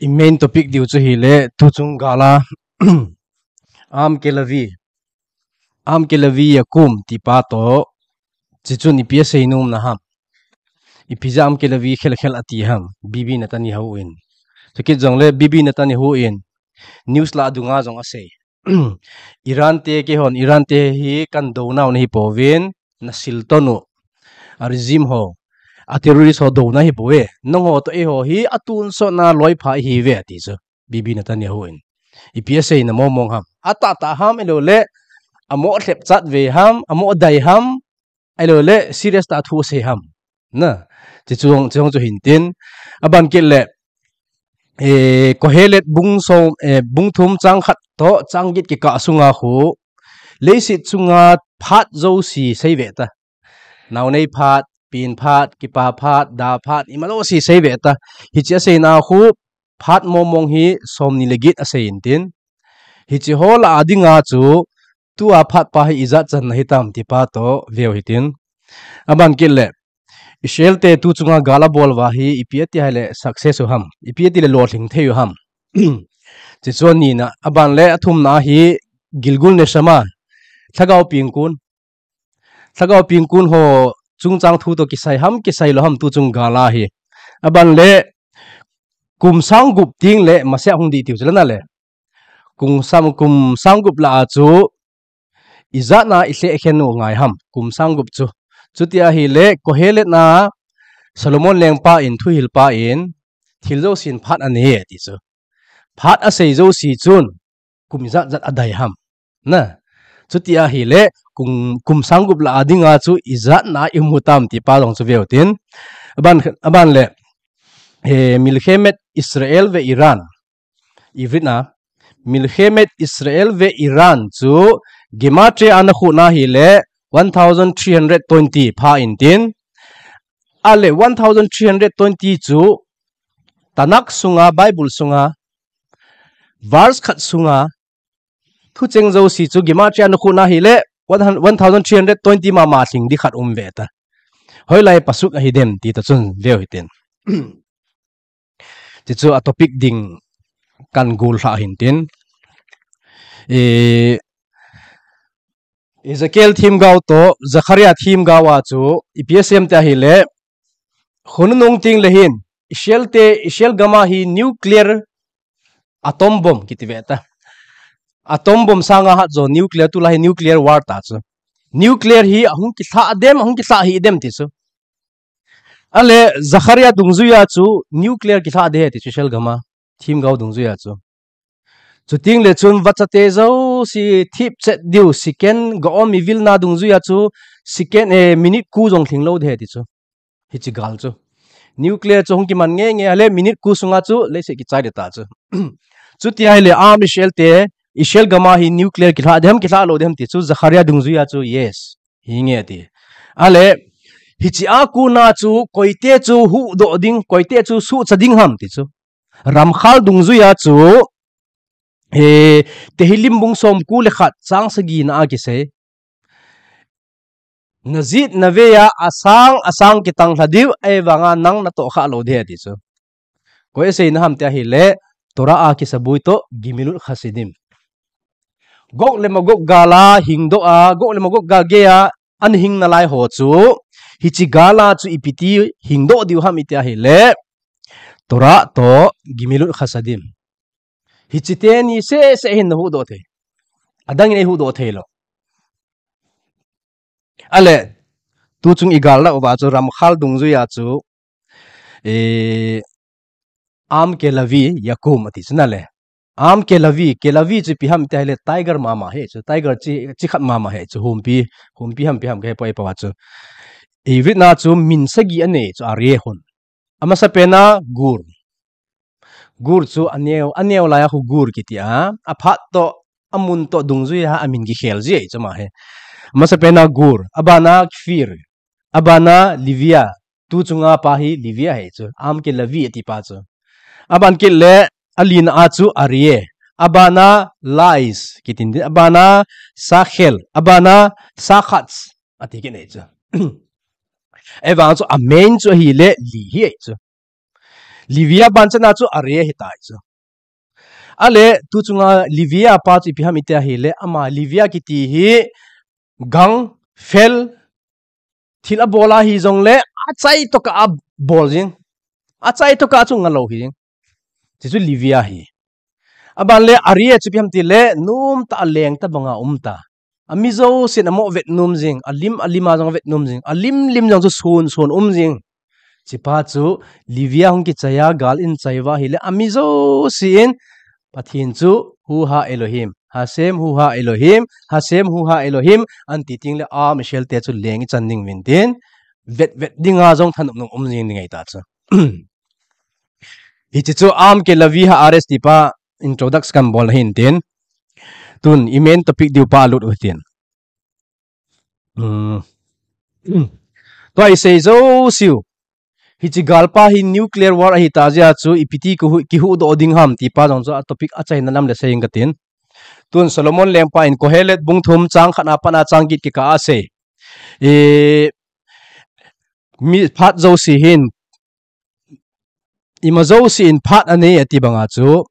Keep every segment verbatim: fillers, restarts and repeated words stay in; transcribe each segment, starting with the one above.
I main topic diu chu hile, tuchung gala Am Kelavi, Am Kelavi Yakum tipa to, chichun ipi asei nom na ham. Ipi ja Am Kelavi khel khel ati ham, Bibi Netanyahu in. Chukit jongle Bibi Netanyahu in news la dunga jong asei. Iran te keihon, Iran te hi kan douna u nahi pouvin, na silton u, a regime ho, a terrorist ho douna hi pouve. Nangho to eiho hi atun sot na loipha ihiuve ati chu. Bibi Netanyahu in. Ipi asei na mong mong ham. Atah tah ham ilou le, amo lhep chat ve ham, amo dai ham, ilou le, serious tah thu asei ham. Na, chichung, chichung chu hintin. Aban kit le, eh, Kohelet bung som, eh, bung thum chang khat to, chang get kikah sunga khu, leiset chunga phat jouse sei ve ta. Naonei phat, pin phat, kipa phat, da phat, ima jouse sei ve ta. Hiche asei na khu, phat mong mong hi somni le get asei intin. Hiche ho la a dinga chu, tua phat pa hi ijat chan na hitam tipa to veu hitin. Aban kit le, Israel te tuchunga gala bol va hi ipi ati hile success u ham. Ipi ati le lolhing thei u ham. Chichun nina, aban le athumna hi Gilgul Neshama, Lhagao Pingkun. Lhagao Pingkun ho chungchang thu to kisai ham, kisai lou ham tuchung gala hi. Aban le kum sang gup ting le maseh hung di tiu chu le na le. Kum sang, kum sang gup la a chu ijat na i lheh khen u ngai ham, kum sang gup chu. Chuti ahile Kohelet na Solomon lengpa in, thuhilpa in, thil jousen phat anei e ti chu. Phat asei jouse chun, kum ijat jat adai ham. Na, chuti ahile, kum, kum sang gup la a dinga chu ijat na i mu tam tipa jong chu veu tin. Aban, aban le, eh, Milhemet Israel ve Iran. Ivrit na, Milhemet Israel ve Iran chu Gematria ana khu na hile one thousand three hundred twenty pha intin. Ale one thousand three hundred twenty chu Tanakh sunga, Bible sunga, verse khat sunga, thucheng jouse chu Gematria ana khu na hile one thousand three hundred twenty mama lhing di khat um ve ta. Hoilai pasuk ahi dem ti ta chun veu hitin. Ti chu a topic ding kan gul lha hintin. E, Ezekiel themgao to Zechariah themgao a chu ipi asei em ti ahile, khonung ting le hin, Israel te, Israel gam a hi nuclear atom bomb kiti ve ta. Atom bomb sanga hat jo nuclear, tulai hi nuclear war ta chu. Nuclear hi ahung kilha dem, ahung kilha hi dem ti chu. Ale Zechariah dungjuia chu nuclear kilha de ti chu Israel gam a, themgao dungjuia chu. Chuting le chun vachate jouse thip chet diu, second, ga-om ivilna dungjuia chu second, eh, minute ko jong lhing lou de ti chu. Hiche gal chu. Nuclear chu hung kiman nge nge, ale minute ko sunga chu leiset kichai de ta chu. Chuti ahile am Israel te, Israel gam a hi nuclear kilha de ham, kilha lou de ham ti chu, Zechariah dungjuia chu, yes. Hi nge ti. Ale, hiche a kona chu, koite chu huhdoh ding, koite chu suhcha ding ham ti chu. Ramkhal dungjuia chu, eh, Tehillim bung somko le khat chang sagi na a kisei. Najit navei a asang, asang kitang lha diu, ahivanga nang natoh kha lou de ti chu. Koi asei na ham ti ahile, Torah a kisabui to, Gemilut Chassidim. Gog le Magog gal a hingdoh a, Gog le Magog gal gei a, ana hing nalai ho chu, hiche gal a chu ipi ti hingdoh diu ham iti ahile, Torah to Gemilut Chassidim. Hiche teni seh seh hin na huhdoh thei. Adang in ei huhdoh thei lou. Ale, tuchung i gal la uva chu Ramkhal dungjuia chu, eh, Am Kelavi Yakum ati chu na le. Am Kelavi, Kelavi chu ipi ham ti ahile tiger mama hi chu, tiger chi, chi khat mama hi chu, humpi, humpi ham ipi ham kahe poi pa chu. Ivrit na chu min sagi anei chu Aryeh hon. Amasapen a Gur. Gur chu aneo, aneo lai a khu Gur kiti a, aphat to, amun to dungjuia amin kikhel ji chu ama hi. Amasapen a Gur, aban a Kfir, aban a Livia, tuchunga pa hi Livia hi chu, Am Kelavi ati pa chu. Aban kit le, alina a chu Aryeh, aban a Lais, kitin, aban a Sakhel, aban a Sakhatz, ati kit nei chu. Ahivang chu a main chu ahile li hi chu. Levi a ban chana chu Ari ahitai chu. Ale, tu chunga Levi a pa chu ipi ham iti ahile, ama Levi a kiti hi gang, fel, thil abol ahi jongle, achai tokah abol jing. Achai tokah chu ngalou hi jing. Chuchu Levi a hi. Aban le Ari a chu ipi ham tile, nomtah a leng tabanga um ta. Ami jousen amo vet nom jing, alim, alim a jong vet nom jing, alim, lim jong chu sun, sun um jing. Chupa chu Levi a hung kichai a gal in chai uva ahile, ami jousen Pathen chu Hu Ha Elohim, Hashem Hu Ha Elohim, Hashem Hu Ha Elohim, anti tengle a Michel te chu leng ichan ding uvin tin, vet, vet dinga jong thanop nom um jing ding ahi ta chu. Hiche chu Am Kelevi Haaretz tipa introduction bol ahin tin. Tun i main topic diu pa lut u hitin. Hmm. Tua isei jouseu. Hiche galpa hi nuclear war ahi ta jeh a chu ipi ti kihu, kihuhdoh ding ham tipa jong chu a topic achaina lam le sei inge katin. Tun Solomon lengpa in Kohelet bung thum chang khat na pat a chang get kikah a asei. E, mi phat jouse hin, ima jousen phat anei ati banga chu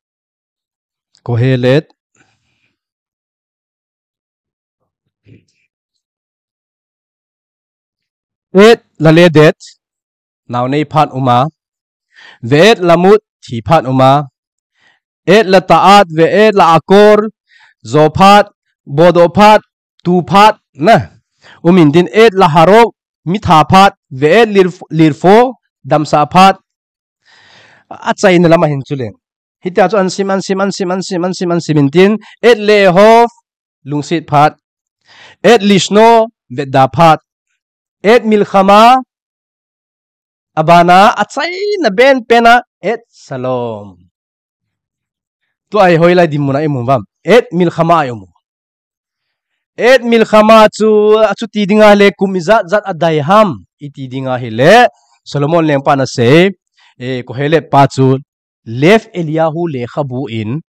Kohelet Et Laledet, naonei phat uma. Ve'et Lamut, thi phat uma. Et Lata'at, Ve'et La'akor, jo phat, bodoh phat, tu phat, na. Um intin Et Laharok, mitha phat, Ve'et Lirf-, Lirfo, damsah phat. Achaina lama hin chule. Hitia chu ansim, ansim, ansim, ansim, ansim, ansim intin. Et Le'ehov, lungset phat. Et Lishno, vetda phat. Et Milchama, abana, achaina benpen a, Et Shalom. Tua hi hoilai dinmun a imu uvam. Et Milchama a imu. Et Milchama chu, achuti dinga le kum ijat jat adai ham, iti dinga hile, Solomon lengpan asei, e, Kohelet pa chu, Lev Eliyahu lekhabu in,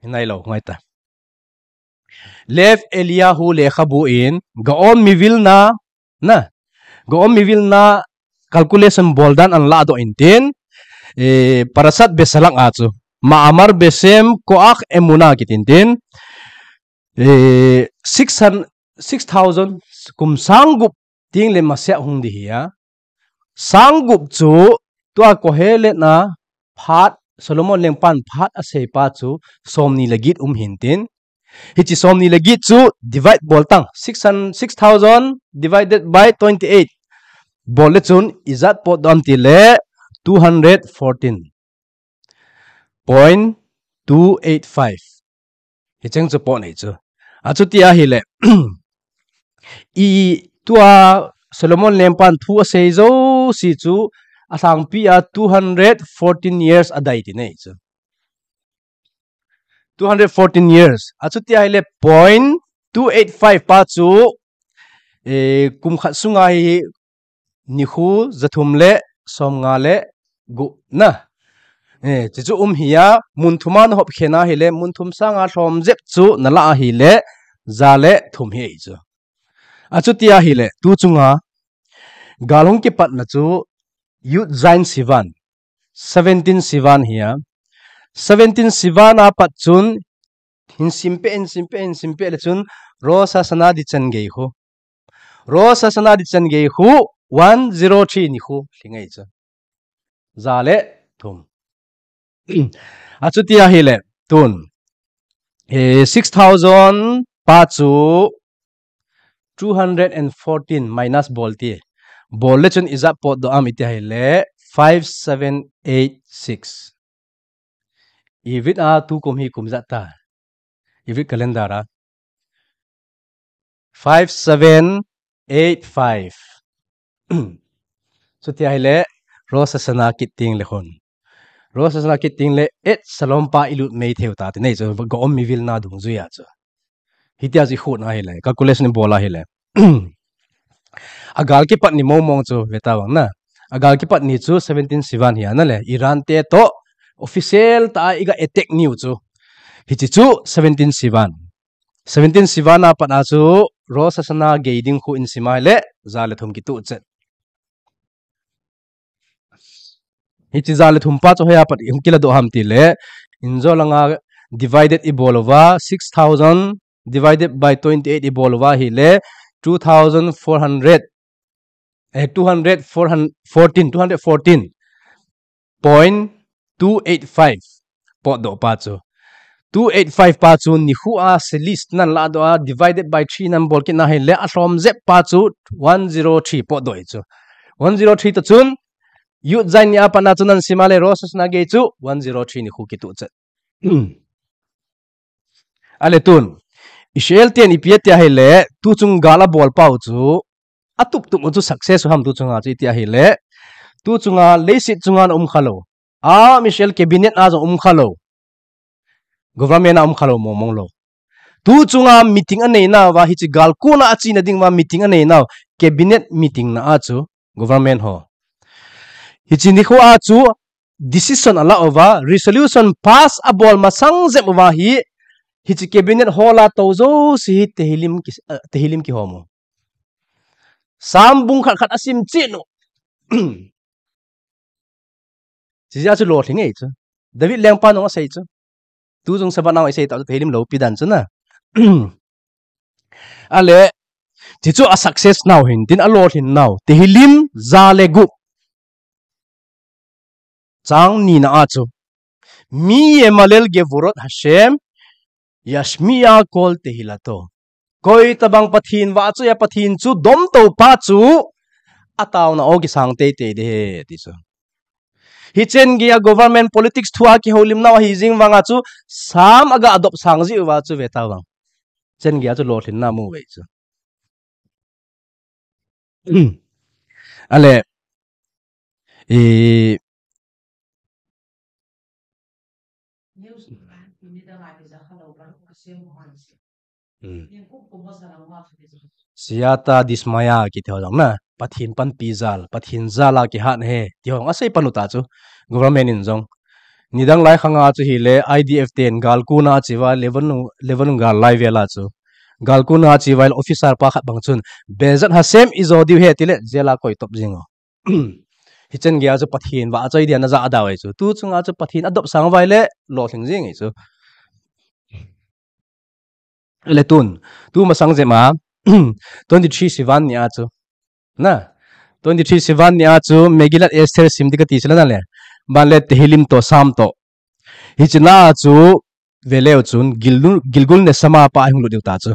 hinai lo, ngai ta. Lev Eliyahu lekhabu in, Gaon Mivilna, na, Gaon Mivilna calculation bol dan ahin ladoh intin, e, Parashat Besalach a chu, Ma'amar Beshem Koach Emuna kitin tin, e, six hundred, six thousand, kum sang gup tengle Mashiach hung ding ahi a. Sang gup chu tua Kohelet na phat, Solomon lengpan phat asei pa chu somni le get um hintin. Hiche somni le get chu divide bol tan. Six hundred, six thousand divided by twenty-eight. Bol le chun ijat potdoh am tile two hundred fourteen point two eight five. Hicheng chu pot nei chu. Achuti ahile. I tua Solomon lengpan thu asei jouse chu alhangpi a two hundred fourteen years adai ti nei chu. Two hundred fourteen years. Achuti ahile point two eight five pa chu, e, kum khat sunga hi nikho jathum le somnga le gup na. E, chuchu um ahi a, mun thum a nahop khen ahile, mun thum sanga lhom jep chu nalah ahile, ja le thum hi ahi chu. Achuti ahile, tu chunga, gal hung kipatna chu, Yud Zayin Sivan, seventeen Sivan ahi a. Seventeen Sivan a pat chun, hin simpe, hin simpe, hin simpe le chun, Rosh Hashanah dichan gei khu. Rosh Hashanah dichan gei khu, one zero three nikho, lhing ahi chu. Ja le thum. Achuti ahile, tun. E, six thousand pa chu two hundred and fourteen minus bol ti. Bol le chun ijat potdoh am iti ahile, five seven eight six. Ivit a tu kum hi kum ijat ta. Ivit calendar a. Five seven eight five. Chuti ahile, Rosh Hashanah kit tengle khun. Rosh Hashanah kit tengle, Et Shalom pa ilut mei thei u ta ti nei chu, Gaon Mivilna dungjui a chu. Hitia chu ikhut na ahile, calculation ibol ahile. Agal kipat ni mong mong chu, ve ta vang na. Agal kipat ni chu seventeen Sivan ahi a na le, Iran te toh, official tah a iga attack ni u chu. Hiche chu seventeen Sivan. Seventeen Sivan a pat a chu Rosh Hashanah gei ding khu in sim ahile, ja le thum kituh chet. Hiche ja le thum pa chu hoiya pat i hung kiladoh ham tile, injo langa divided i bol uva, six thousand divided by twenty-eight i bol uva ahile, two thousand four hundred, eh, two hundred, four hundred, fourteen, two hundred fourteen point two eight five potdoh pa chu. Two eight five pa chu nikho a series nan ladoh a, divided by three nan bol kit na ahile, alhom jep pa chu one zero three potdoh ahi chu. One zero three toh chun, youth jain ni a pat na chu nan sim a le, Rosh Hashanah gei chu one zero three nikho kituh chet. Ale tun, Israel ten ipi ati ahile, tuchung gal abol pau chu, atup tup u chu success u ham tuchunga chu iti ahile, tuchunga leiset chunga na um khalou, Am Israel cabinet a jong um khalou, government a um khalou mong mong lou. Tuchunga meeting anei nauva, hiche gal kona achena dinguva meeting anei nau, cabinet meeting na a chu, government ho. Hiche nikho a chu decision ala uva, resolution pass abol masang jep uva hi, hiche cabinet hall a tou jouse hi Tehillim ki, eh, Tehillim kihom u. Sam bung khat khat asim chen u. Chijeh a chu lolhing ahi chu. David lengpan jong asei chu. Tuchung Sabbath nau isei tah chu Tehillim loupi dan chu na. Ale, ti chu a success nau hin, tin alolhin nau. Tehillim ja le gup. Chang ni na a chu. Mi yemalel gevurot Hashem, yashmi'a kol tehilato. Koitabang Pathen vahchoiya Pathen chu domtou pa chu ataona o kisang teitei ding ahi ti chu. Hichen geiya government politics thua kihoulim nau ahi jeng vanga chu Sam aga adop sang jiuva chu ve tavang. Chen geiya chu lolhinna mu ve chu. Ale, i, Hmm. Siyata Dismaya kiti ho jong na. Pathen panpi jal, Pathen jal a kihat ahi, ti ho jong asei pan u ta chu. Government in jong. Nidang lai khanga chu hile, I D F ten, gal kona ache uva, Lebanon, Lebanon gal lai vel a chu. Gal kona ache uva, officer pa khat bang chun, Be'ezrat Hashem ijo diu ahi, tile, jail a koi top jing u. Hichen geiya chu Pathen vahchoi dia na ja adau ahi chu. Tuchunga chu Pathen adop sang uva ahile, lolhing jing ahi chu. Le tun, tu masang jep a, twenty-three Sivan ni a chu. Na, twenty-three Sivan ni a chu, Megillat Esther sim ding kati chu la na le. Ban le Tehillim toh, Sam toh. Hiche na a chu, ve leu chun, Gilgul, Gilgul Neshama pa ahung lut diu ta chu.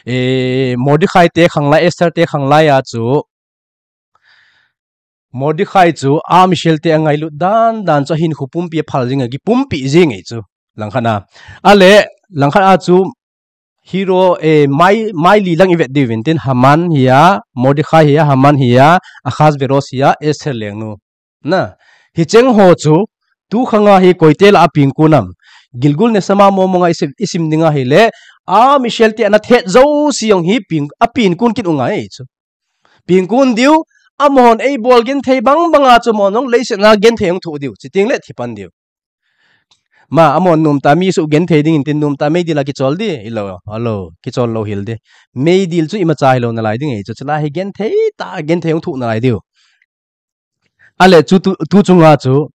E, Mordecai te khang lai, Esther te khang lai a chu, Mordecai chu Am Israel te angailut dan dan chu ahinkho pumpi aphal jing a, kipumpi jing ahi chu. Langkhat a. Ale, langkhat a chu hero, eh, mai, mai li lang i vet diu vin tin Haman hi a, Mordecai hi a, Haman hi a, Ahasuerus hi a, Esther lengnu. Na, hicheng ho chu, tu khanga hi koite lah a pengkun am. Gilgul Neshama mong mong a i sim, i sim ding ahile, Am Israel te ana thet jouse jong hi peng, apengkun kit u ngai chu. Pengkun diu, amahon eibol genthei bang bang a chu amahon jong leiset a genthei hung thoh diu, chuteng le thi pan diu. Ma, amahon nomtah mi suh genthei ding in tin nomtah meidil a kichol di, hilou, hilou, kichol lou hel di. Meidil chu imacha hilou nalai ding ahi chu, chulai hi genthei tah, genthei hung thoh nalai diu. Ale chu tu, tu chunga chu,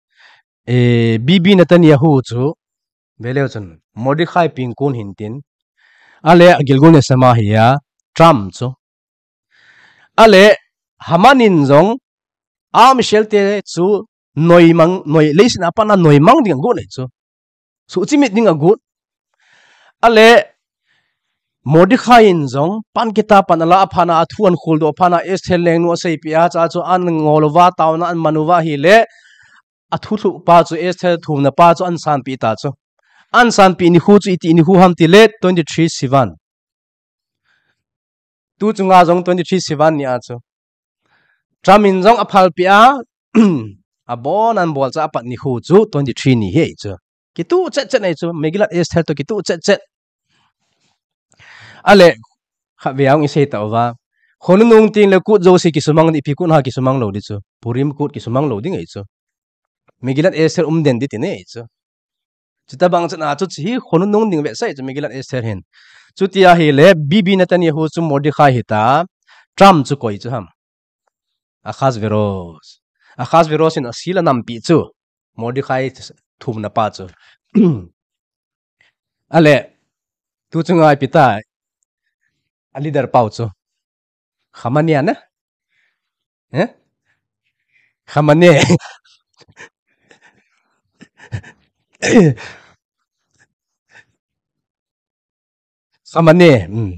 eh, Bibi Netanyahu chu, ve leu chun, Mordecai pengkun hin tin. Ale Gilgul Neshama hi a, Trump chu. Ale Haman in jong, Am Israel te chu, noimang, noi, leiset a pat a noimang ding agot ahi chu. Suhchimit ding agot. Ale Mordecai in jong, pan kitah pan ala a phat a, athu ahin kholdoh phat a, Esther lengnu aseipeh a, cha chu ahin ngol uva, taona ahin man uva ahile, athu lhuh pa chu, Esther thumna pa chu ahin sanpeh ta chu. Ahin sanpeh nikho chu iti nikho ham tile, twenty-three Sivan. Tu chunga jong twenty-three Sivan ni a chu. Trump in jong aphalpeh a, abon ahin bolcha apat nikho chu twenty-three ni ahi chu. Kituh chet chet ahi chu, Megillat Esther toh kituh chet chet. Ale, khatvei a hung isei tauva. Khonung nung teng le court jouse kisumang di, ipi court ham kisumang lou di chu. Purim court kisumang lou ding ahi chu. Megillat Esther um den di tina ahi chu. Chutabang chun a chu hiche hi khonung nung ding vetsah chu Megillat Esther hin. Chuti ahile Bibi Netanyahu chu Mordecai hita, Trump chu koi chu ham. Ahasuerus. Ahasuerus in asil anampi chu. Mordecai thumna pa chu. Ale, tu chunga ipi ta, a leader pau chu. Khamenei na? Eh? Khamenei. Khamenei, um.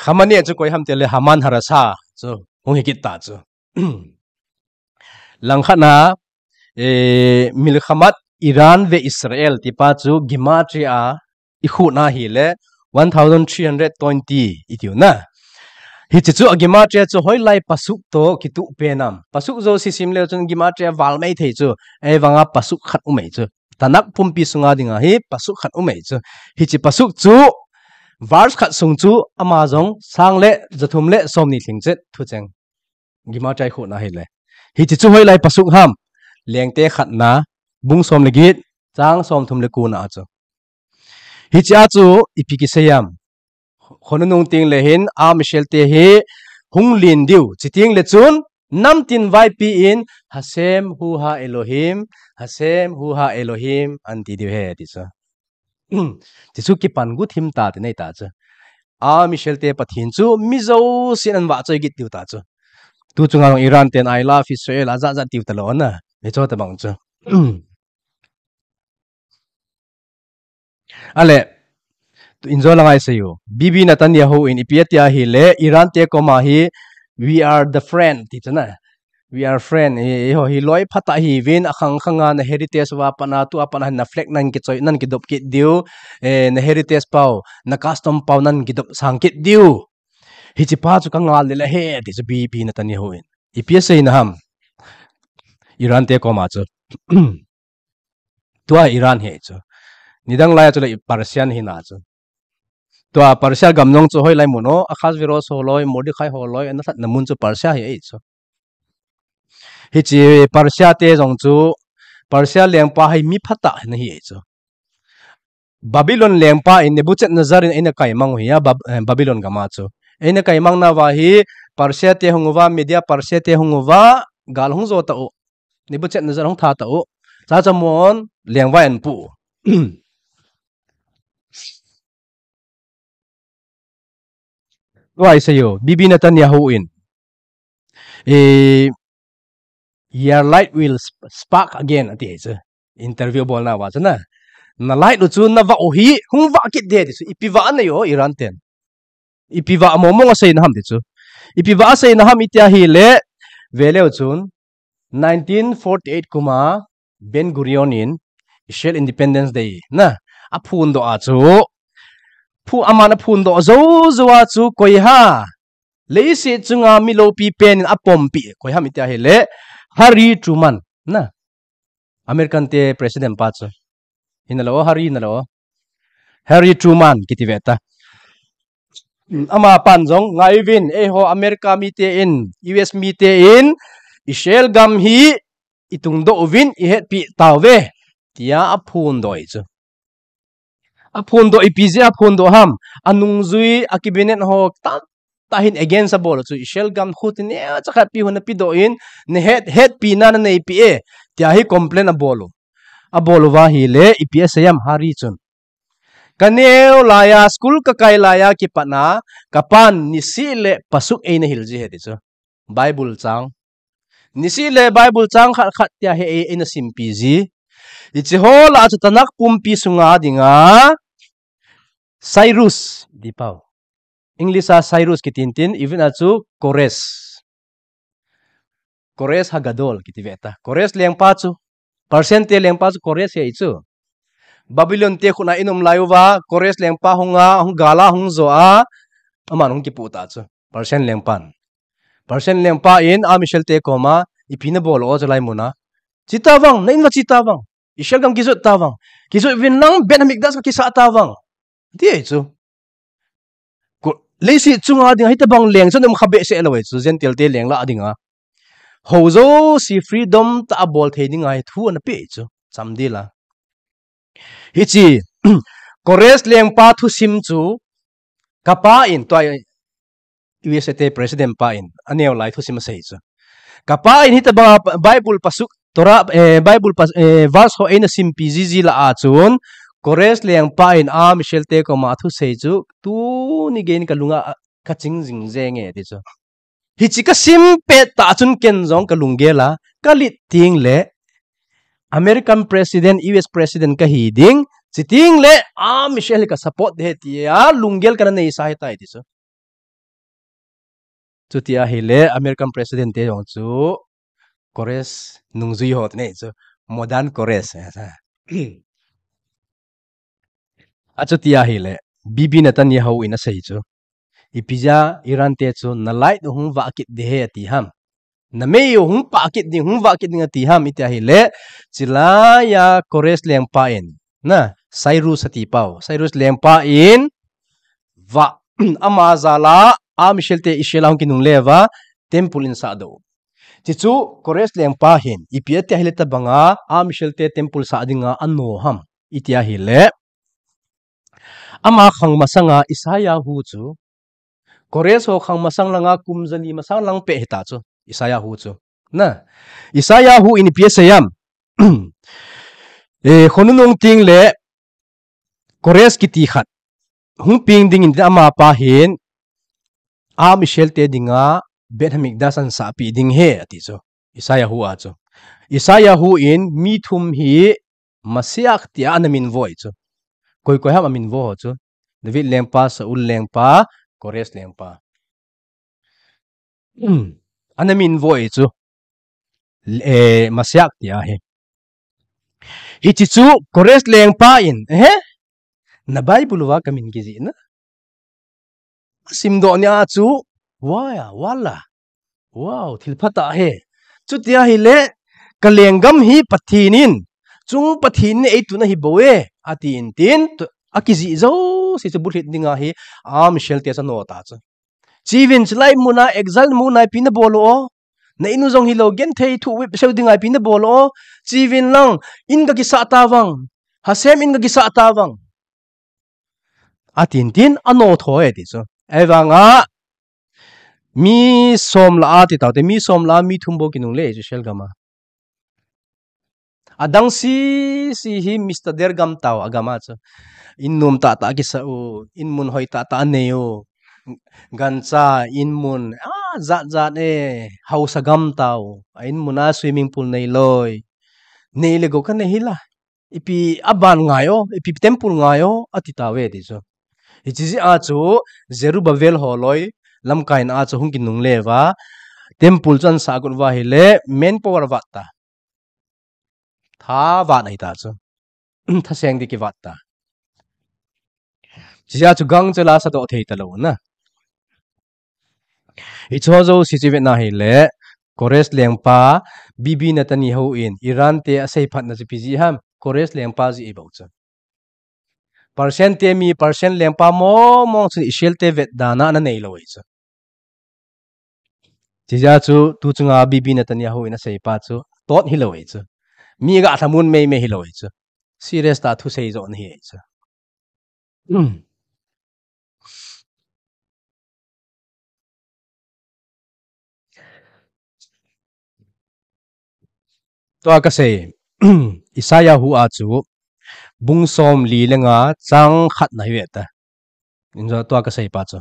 Khamenei chu koi ham tile Haman Hadassah chu hung hi kit ta chu. Langkhat na, eh, Milkhamat Iran ve Israel tipa chu Gematria a i khut na hile one thousand three hundred twenty i tiu na. Hiche chu a Gematria chu hoilai pasuk to kitu penam. Pasuk jouse sim leu chun Gematria val mai thei chu. Ei vanga pasuk khat um ei chu. Tanakh pumpi sunga dinga hi pasuk khat um ei chu. Hiche pasuk chu verse khat sung chu ama jong sang le jathum le somni lhingchet thucheng. Gematria i khut na hile. Hiche chu hoilai pasuk ham. Lengte khatna, bung som le get, chang somthum le ko na chu. Hiche a chu ipi kisei ham. Khonung teng le hin, a Michel te hi hung len diu. Chuteng le chun, namtin vaipi in, Hashem hu ha Elohim, Hashem hu ha Elohim, an ti diu ahi ti chu. Ti chu kipan gu thim ta ti nei ta chu. A Michel te Pathen chu mi jousen an vahchoi kit diu ta chu. Tu chunga Iran ten I love Israel a jat jat tiu ta lou na. Hiche tabang chu. Ale, tu in jo la ngai sei u. Bibi Netanyahu in ipi ati ahile, Iran te koma hi, "We are the friend," ti chu na. "We are friend." Hi, hi ho hi loi phatah hiuvin, akhang khanga na heritage va pana, tua pana na flag nan kichoi, nan kidop kit diu. Eh, na heritage pau, na custom pau nan kidop sang kit diu. Hiche pa chu ka ngal le la he, ti chu Bibi Netanyahu in. Ipi asei na ham. Iran te koma chu. Tua Iran hi chu. Nidang lai chu le Persian hi na chu. Tua Persia gam jong chu hoilai mun o, Ahasuerus holoi, Mordecai holoi, ana lhatna mun chu Persia hi ei chu. Hiche Persia te jong chu, Persia lengpa hi mi phatah ana hi ei chu. Babylon lengpa in Nebuchadnezzar in eina kaimang u hi a Bab-, eh, Babylon gam a chu. Eina kaimang nauva hi Persia te hung uva, Media Persia te hung uva, gal hung jo ta u. Nebuchadnezzar hung tha ta u. Chachamon lengvai an pu. Tua i sei u, Bibi Netanyahu in, eh, "Your light will sp-, spark again," ati chu. Interview bol nauva chu na. "Na light u chu na vah u hi, hung vah kit de," ti chu. Ipi vah anei u Iran ten. Ipi vah mong mong asei na ham ti chu. Ipi vah asei na ham iti ahile, ve leu chun, nineteen forty-eight kum a Ben Gurion in Israel Independence Day na aphondoh a chu, phu-, aman aphondoh jou jou a chu koi ham, leiset chunga mi loupi pen in apompi, koi ham iti ahile, Harry Truman na, American te president pa chu. Hi na lou, Harry na lou. Harry Truman kiti ve ta. Ama pan jong, "Ngai uvin, eiho America mite in, U S mite in, Israel gam hi i tungdoh uvin, i hetpi tauve," tia aphondoh chu. Aphondoh ipi jeh a aphondoh ham. Anungjui, a cabinet ho tamtah hin against abol u chu. "Israel gam khu ti neocha khat pi hon napedoh in, na het, hetpina na neipi e," tia hi complain abol u. Abol uva ahile, ipi asei ham Harry chun. "Ka neo laiya, school ka kai laiya kipat na, ka pan nisih le pasuk eina hil ji ahi," ti chu. Bible chang. Nisih le Bible chang khat khat tia hi ei, eina simpi ji. Hiche ho lah a chu Tanakh pumpi sunga dinga Cyrus, ti pau. English a Cyrus kiti tin, Hebrew a chu Kores. Kores Hagadol kiti ve ta. Kores lengpa chu. Persian te lengpa chu Kores hi chu. Babylon te khut a eina um lai uva, Kores lengpa hung a, hung gal a, hung jo a, aman hung kipu ta chu. Persian lengpan. Persian lengpa in a Michel te koma, "Ipi nabol u chu lai mun a?" "Che tavang, na in uva che tavang. Israel gam kijot tavang. Kijot uvin lang, Beit Hamikdash kakisah tavang," ti ahi chu. Ko, leiset chunga dinga hitabang leng chu um kha behseh lou ahi chu, Gentile te leng lah dinga. Hou jouse freedom tah a bol thei dinga hi thu ana pe ahi chu, chamdel a. Hiche, Kores lengpa thusim chu, ka pa in, tua U S A te president pa in, aneo lai thusim asei chu. Kapa in hitabanga Bible pasuk, Torah, eh, Bible pas, eh, verse ho eina simpi jiji lah a chun, Kores lengpa in a Michel te koma thusei chu, tuni geiyin kalunga kaching jing jenge ti chu. Hichi kasim pet tah chun ken jong kalunggel a, kalet teng le, American President, U S President kahi ding, chuteng le, a Michel hi kasupport ding ahi tia, lunggel kana neisa ahitai ti chu. Chuti ahile, American President te jong chu, Kores nungjui ho te nei chu, modern Kores. Achuti ahile, Bibi Netanyahu in asei chu. Ipi jeh a Iran te chu nalight u hung vah kit ding ahi ati ham. Namei u hung pah kit ding, hung vah kit ding ati ham iti ahile. Chulaiya Kores lengpa in. Na, Cyrus ati pau. Cyrus lengpa in vah ama jal a, a Michel te Israel a hung kinungle uva, temple in sahdoh. Chuchu Kores lengpa hin, ipi ati ahile tabanga, a Michel te temple sah dinga ano ham. Iti ahile. Ama khang masanga Isaiah hu chu. Kores ho khang masang langa kum jali masang lang peh hita chu. Isaiah hu chu. Na. Isaiah hu in ipi asei ham. Eh, khonung teng le Kores kiti khat. Hung peng dingin amapa hin. A Michel te dinga Beit Hamikdash ahin sahpeh ding ahi ati chu. Isaiah hu a chu. Isaiah hu in mi thum hi Mashiach tia ana minvo ahi chu. Koi koi ham aminvo ho chu. David lengpa, Saul lengpa, Kores lengpa. Ana minvo ahi chu. Eh, Mashiach tia ahi. Hichi chu Kores lengpa in, eh? Na Bible uva kamin kijih na. Asimdoh nia chu, wow, wala. Wow, thil phatah ahi. Chuti ahile, kalenggam hi Pathen in, chung Pathen in eitun ahi bou e, atin tin, akijih jouse chu bulhit dinga hi, a Michel te chu ano ta chu. Chuvin chulai muna exile muna ipi nabol u o. Na in u jong hilou genthei thu vipseu dinga ipi nabol u o. Chuvin lang in kakisah tauvang. Hashem in kakisah tauvang. Atin tin ano tho e ti chu. Ahivanga mi som lah a ti taute, mi som lah a mi thum bou kinungle e chu Israel gam a. Adang sese hi Mister Der gam tau agam a chu. In nom tahtah akisah u, in mun hoi tahtah anei u. Gancha, in mun, a, jat jat e, haosa gam tau. A in mun a swimming pool neilou. Nei le gou kanei hi la. Ipi aban ngai o, ipi temple ngai o, ati tauve ti chu. Hichi jeh a chu Zerubbabel holoi, lamkai in a chu hung kinungle uva, temple chu ahin sah got uva ahile, manpower vat ta. Tha vat ahi ta chu. Thaseng ding kivat ta. Hichi jeh a chu gangchel a sadoh thei talou na. Hicheho jouse chu ivet na ahile, Kores lengpa, Bibi Netanyahu in, Iran te aseiphatna chu ipi jeh ham, Kores lengpa jeh ahi bou chu. Persian te mi, Persian lengpa mong mong chun Israel te vetdana ana neilou ahi chu. Hichi jeh a chu, tu chunga Bibi Netanyahu in aseipa chu, tot hilou ahi chu. Mi ga lhamon meimei hilou ahi chu. Serious tah thusei joh ana hi ahi chu. Tua kasei, Isaiah hu a chu, bung somli le nga chang khatna hi ve ta. Injo tua kaseipa chu.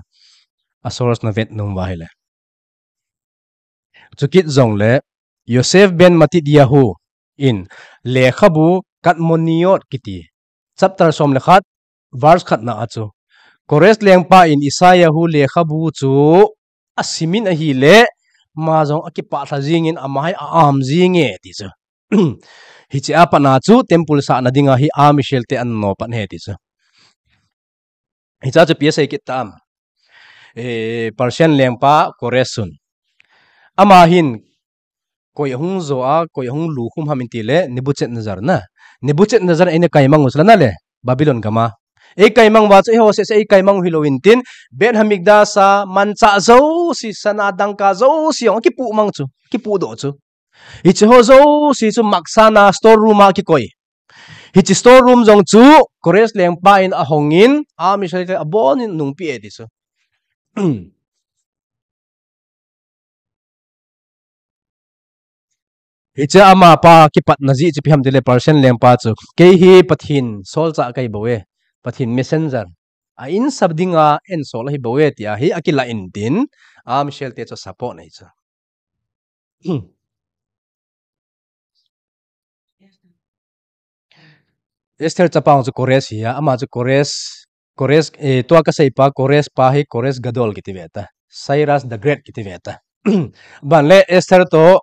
A source na vet nom uva ahile. Chukit jongle, Yosef ben Matityahu in lekhabu Kadmoniyot kiti. Chapter som le khat, verse khatna a chu. Kores lengpa in Isaiah hu lekhabu chu asimin ahile, ama jong akipah lha jingin ama hi a-am jinge ti chu. Hiche a pat na chu temple sahna dinga hi a Israel te ana no pan ahi ti chu. Hiche a chu ipi asei kit tam. Eh, Persian lengpa Kores un. Ama hin koi ahung jo a, koi ahung lukhum ham itile, Nebuchadnezzar na. Nebuchadnezzar eina kaimang u chu la na le, Babylon gam a. Eikaimang uva chu eiho seh seh eikaimang u hilou intin, Beit Hamikdash a manchah jouse, sana dangka jouse jong akipuh mang chu, akipuh doh chu. Hicheho jouse chu makhzana store room a kikoi. Hiche store room jong chu Kores lengpa in ahong in, a Israel te abon in anungpeh e ti chu. Hiche ama pa kipatna jeh chu ipi ham tile Persian lengpa chu, kei hi Pathen solchah kahi bou e, Pathen messenger, a insap dinga eisol ahi bou e tia hi akilah in tin, a Michel te chu support nei chu. Esther chapa chu Koresh hi a, ama chu Koresh, Koresh, eh, tua kasei pa Koresh pa hi Koresh Gadol kiti ve ta. Cyrus the Great kiti ve ta. Ban le Esther to,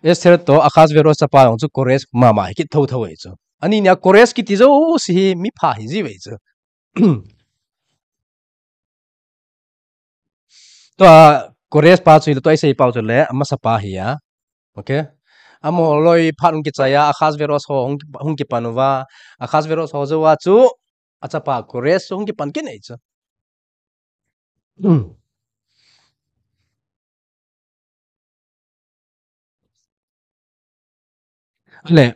Esther to Ahasuerus chapa jong chu Koresh mama hi kit thotho ve chu. Ani nia Koresh kiti jouse hi mipha hi ji ve chu. Tua Koresh pa chu ile tua isei pau chu le, amasa pa hi a. Okay. Amaho loi phat hung kichai a, Ahasuerus ho hung, hung kipan uva, Ahasuerus ho jouva chu, achapa Koresh chu hung kipan kit nei chu. Le.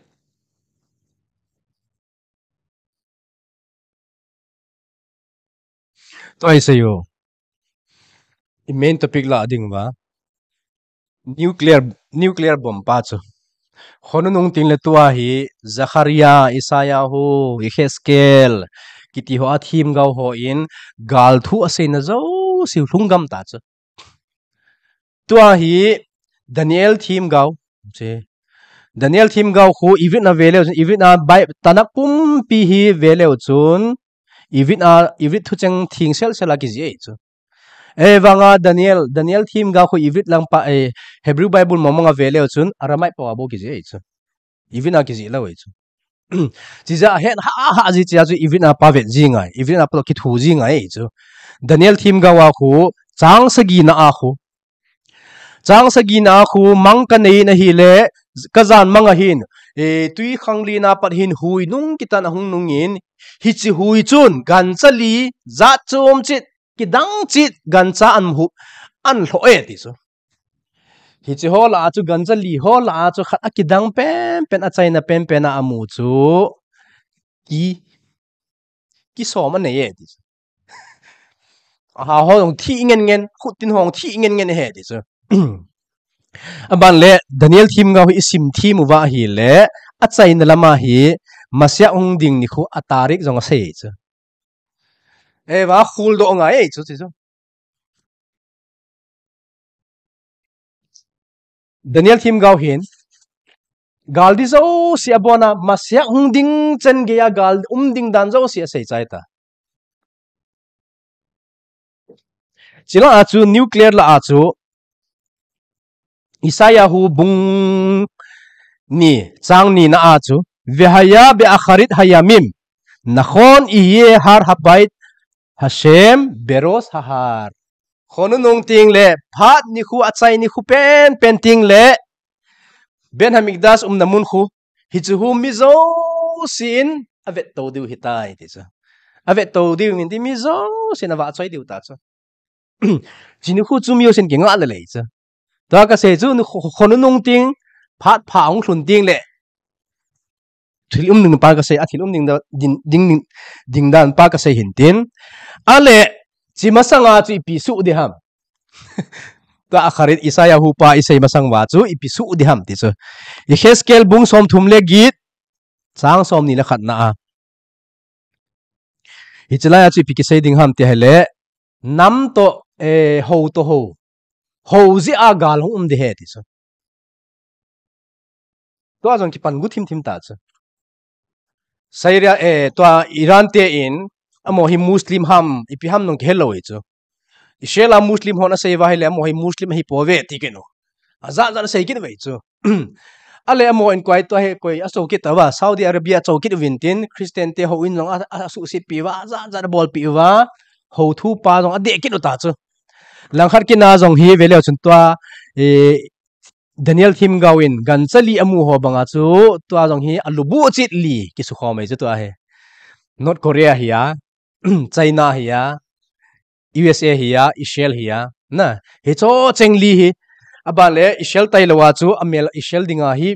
Tua isei u. I main topic lah ding uva. Nuclear, nuclear bomb pa chu. Khonung nung ting le tua hi Zechariah, Isaiah hu, Ezekiel, kiti ho a themgao hon gal thu aseina jouse lhung gam ta chu. Tua hi Daniel themgao. Daniel themgao khu Ivrit na ve leu chun, Ivrit na Bi-, Tanakh pumpi hi ve leu chun, Ivrit na, Ivrit thucheng theng sel sel a kijih ahi chu. Ahivanga Daniel, Daniel themgao khu Ivrit lang pa, eh, Hebrew Bible mong mong a ve leu chun, Aramaic pao a bou kijih ahi chu. Ivrit na kijih lou ahi chu. Chijeh a het ha ha ji chea chu Ivrit na pa vet ji ngai, Ivrit na pa kithu ji ngai ahi chu. Daniel themgao a khu, chang sagi na a khu. Chang sagi na a khu, mang kanei in ahile, kajan mang ahin, eh, twikhanglen a pat hin hui nung kitan ahung nung in, hiche hui chun, gancha li, jat chom chit, kidang chit, gancha an mu, an lhoh e ti chu. Hiche ho lah a chu gancha li ho lah a chu khat akidang penpen, achaina penpen a amu chu ki, kisom anei e ti chu. Aha ho jong thi ngen ngen, khut tin ho jong thi ngen ngen e ti chu. Aban le Daniel themgao hi isim them uva ahile, achaina lama hi Messiah hung ding nikho a tarik jong asei chu. Ahivang khuldoh ngai e chu ti chu. Daniel themgao hin, gal ding jouse abona, Messiah hung ding chan geiya gal um ding dan jouse asei chai ta. Chule a chu nuclear lah a chu, Isaiah hu bung ni, chang ni na a chu, Vehaya be'acharit hayamim, nachon iye har habeit Hashem berosh hahar. Khonung nung ting le, phat nikho, achai nikho penpen ting le, Beit Hamikdash umna mun khu, hiche hu mi jousen avet to diu ahitai ti chu. Avet to diu ahin ti mi jousen avahchoi diu ta chu. Hiche nikho chu mi jousen kingah le lei chu. Tua kasei chu, nikho, khonung nung ting, phat pha hung lhun ting le, thil um ding pa kasei, a thil um ding da, ding, ding, ding, ding dan pa kasei hin tin. Ale, hiche masanga chu ipi soh ding ham. Tua acharit Isaiah hu pa isei masang uva chu ipi soh ding ham ti chu. Ezekiel bung som thum le get, chang som ni le khat na a. Hiche lai a chu ipi kisei ding ham ti ahile, nam to, eh, hou to hou. Hou jeh a gal hung um ding ahi ti chu. Tua jong kipan gu thim thim ta chu. Syria, eh, tua Iran te in, amaho hi Muslim ham, ipi ham jong kihe lou ahi chu. Israel a Muslim hon asei uva ahile, amaho hi Muslim ahi pouve ti kit u. Ajat jat asei kit uve chu. Ale amaho in koi tua hi koi acho kit uva, Saudi Arabia acho kit uvin tin, Christian te houin jong a, a, asuhset pi uva, ajat jat abolpi uva, hou thu pa jong adeh kit u ta chu. Langkhat kit na jong hi ve leu chun tua, eh, Daniel themgao in gancha li amu ho banga chu, tua jong hi alubuh chet li kisukhom e chu tua hi. North Korea hi a, China hi a, U S A hi a, Israel hi a, na, hicho cheng li hi, aban le Israel tailou a chu, amel Israel dinga hi,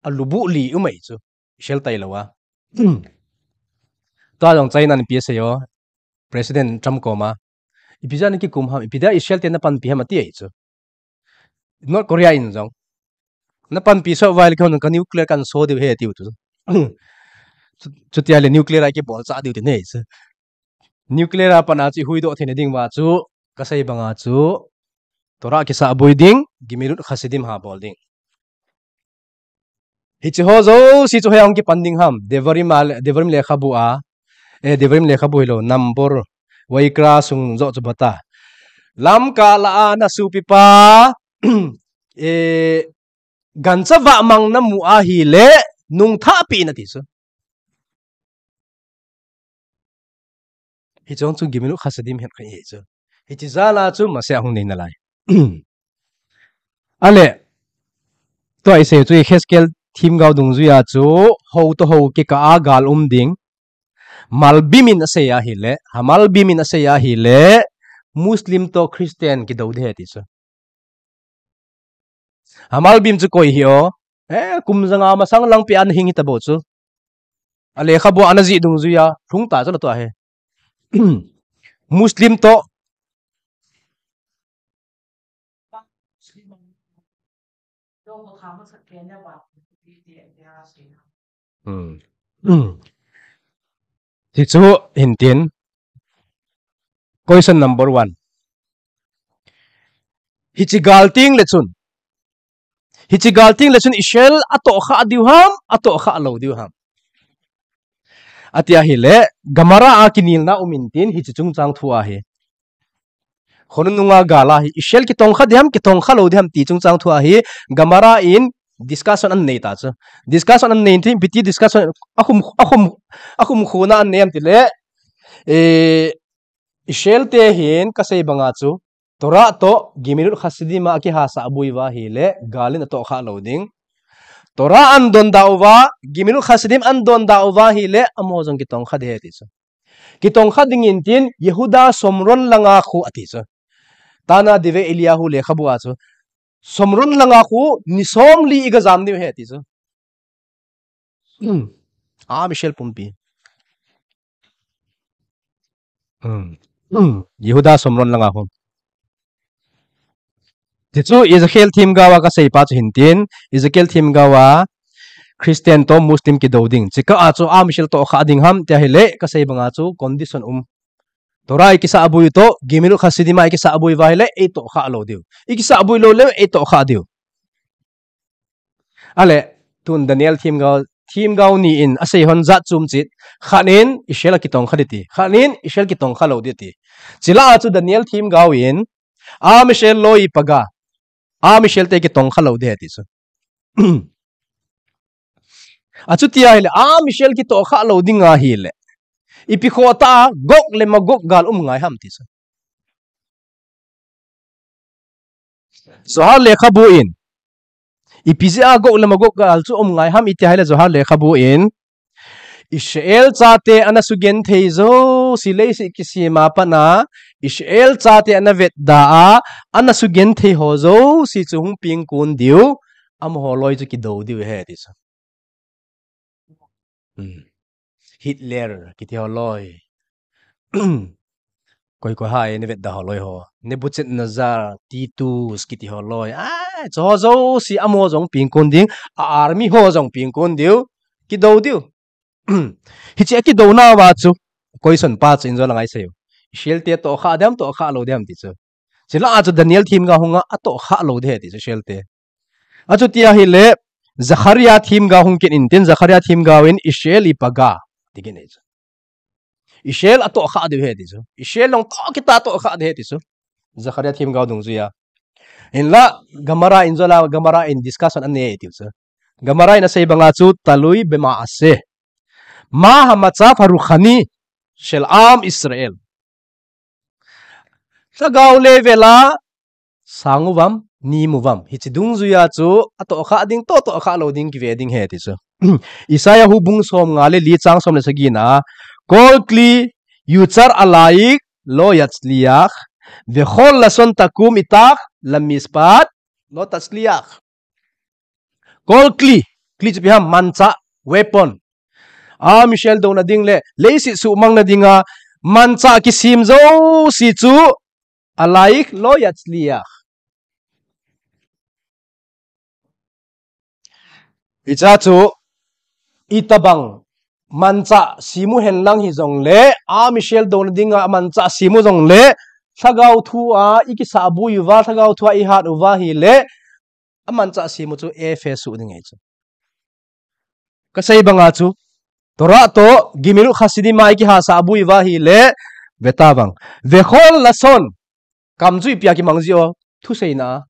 alubuh li um e chu, Israel tailou a. Tua jong China in ipi asei o, President Trump koma. Ipi jeh a nakikum ham, ipi dia Israel te napanpi ham ati e chu. North Korea in jong. Na panpi sot uva ahile keiho nung ka nuclear kan so diu ahi tiu tu. Chu, chutia le nuclear a kibol cha diu ti nei chu. Nuclear a pat a chu ihuhdoh theina ding uva chu kasei banga chu Torah kisahboi ding, Gemilut Chassidim ha bol ding. Hiche ho jouse chu hoiya hung kipan ding ham. Devarim a le, Devarim lekhabu a. Eh, Devarim lekhabu hilou, Number, Vaikra sung joh chu bata. Lamka lah a na sopipa, eh, gancha vahmang na mu ahile, nungthah peh in ati chu. Hiche jong chu Gemilut Chassidim het khat ahi chu. Hiche jal a chu Messiah hung nei nalai. Ale, tua isei chu Yehezkel themgao dungjuia chu, hou toh hou kikah a gal um ding. Malbim in asei ahile, ha Malbim in asei ahile, Muslim toh Christian kidou ding ahi ti chu. Ha Malbim chu koi hi o. Eh, kum janga masang langpi a ana hing hita bou chu. A lekhabu a ana jih dungjuia, lhung ta chu la tua hi. Muslim toh. Hmm. Hmm. Hichu hin tin. Question number one. Hiche gal teng le chun. Hiche gal teng le chun Israel atohkhah diu ham, atohkhah lou diu ham. Ati ahile, Gemara a kinelna um in tin, hiche chungchang thu ahi. Khonung nunga gal ahi, Israel kitongkha ding ham, kitongkha lou ding ham ti chungchang thu ahi, Gemara in discussion ana nei ta chu. Discussion ana nei in tin, ipi ti discussion akhum, akhum, akhum khuna ana nei am tile, eh, Israel te hin kasei banga chu, Torah toh Gemilut Chassidim a akihasah boi uva ahile, gal in atohkhah lou ding. Torah ana donda uva, Gemilut Chassidim ana donda uva ahile, amaho jong kitongkha ding ahi ti chu. Kitongkha ding in tin, Yehuda Shomron langa khu ati chu. Tana Devei Eliyahu lekhabu a chu. Shomron langa khu, ni somli iga jam diu ahi ti chu. Hmm. Am Israel pumpi. Hmm. Hmm. Yehuda Shomron langa khu. Tichu Ezekiel themgao a kasei pa chu hin tin, Ezekiel themgao a Christian toh Muslim kidou ding. Chukah a chu am Israel tohkhah ding ham ti ahile, kasei banga chu condition um. Torah ikisahboi u toh, Gemilut Chassidim a ikisahboi uva ahile, eitohkhah lou diu. Ikisahboi lou le, eitohkhah diu. Ale, tun Daniel themgao, themgao ni in asei hon jat chom chit, khat in Israel kitongkha ding ti, khat in Israel kitongkha lou ding ti. Chulai a chu Daniel themgao in, Am Israel lo ipaga, Am Israel te kitongkha lou ding ahi ti chu. Achuti ahile, Am Israel kitohkhah lou ding ahile, ipi khoh tah a Gog le Magog gal um ngai ham ti chu. Zohar lekhabu in, ipi jeh a Gog le Magog gal chu um ngai ham iti ahile Zohar lekhabu in, Israel chate ana sugenthei jouse leiset kisem a pat a, Israel chate ana vetda a, ana sugenthei ho jouse chu hung pengkon diu, amaho loi chu kidou diu ahi ti chu. Hmm. Hitler kiti ho loi. Koi koi ham, na vetda ho loi ho. Nebuchadnezzar, Titus kiti ho loi. Ai, chuho jouse amaho jong pengkon ding, a army ho jong pengkon diu, kidou diu. Hiche akidouna uva chu, question pa chu in jo la ngai seiyu. Israel te tohkhah ding ham, tohkhah lou ding ham ti chu. Chulai a chu Daniel themgao hunga atohkhah lou ding ahi ti chu Israel te. Achuti ahile, Zechariah themgao hung kit in tin, Zechariah themgao in Israel ipaga, ti kit in ahi chu. Israel atohkhah diu ahi ti chu. Israel long toh kitah tohkhah ding ahi ti chu. Zechariah themgao dungjuiya. Hinla, Gemara in jo la, Gemara in discussion anei ahi ti chu. Gemara in asei banga chu talui bema'aseh. Ma hamatzav haruchani shel am Israel. Lhagao level a sang uvam, nem uvam. Hiche dungjuiya chu atohkhah ding, toh, tohkhah lou ding, kive ding ahi ti chu. Isaiah hu bung som nga le li chang som le sagi na. Kol kli yutzar alaik lo yatzliach, vechol lashon takum itach lamishpat lo tatzliach. Kol kli, kli chu ipi ham, manchah, weapon. Am Israel douna ding le, leiset suhmang na dinga, manchah kisem jouse chu, alaik lo yatzliach. Hiche chu, itobang manchah sem u henlang hijongle, a Michelle douna dinga manchah sem u jongle, lhagao thua ikisahboi uva, lhagao thua ihat uva ahile, amanchah sem u chu efesu ding ahi chu. Kasei banga chu, Torah toh, Gemilut Chasidima ikihasahboi uva ahile, vetan vang. Vechol lashon, kam chu ipi a kimang jeh o, thuseina.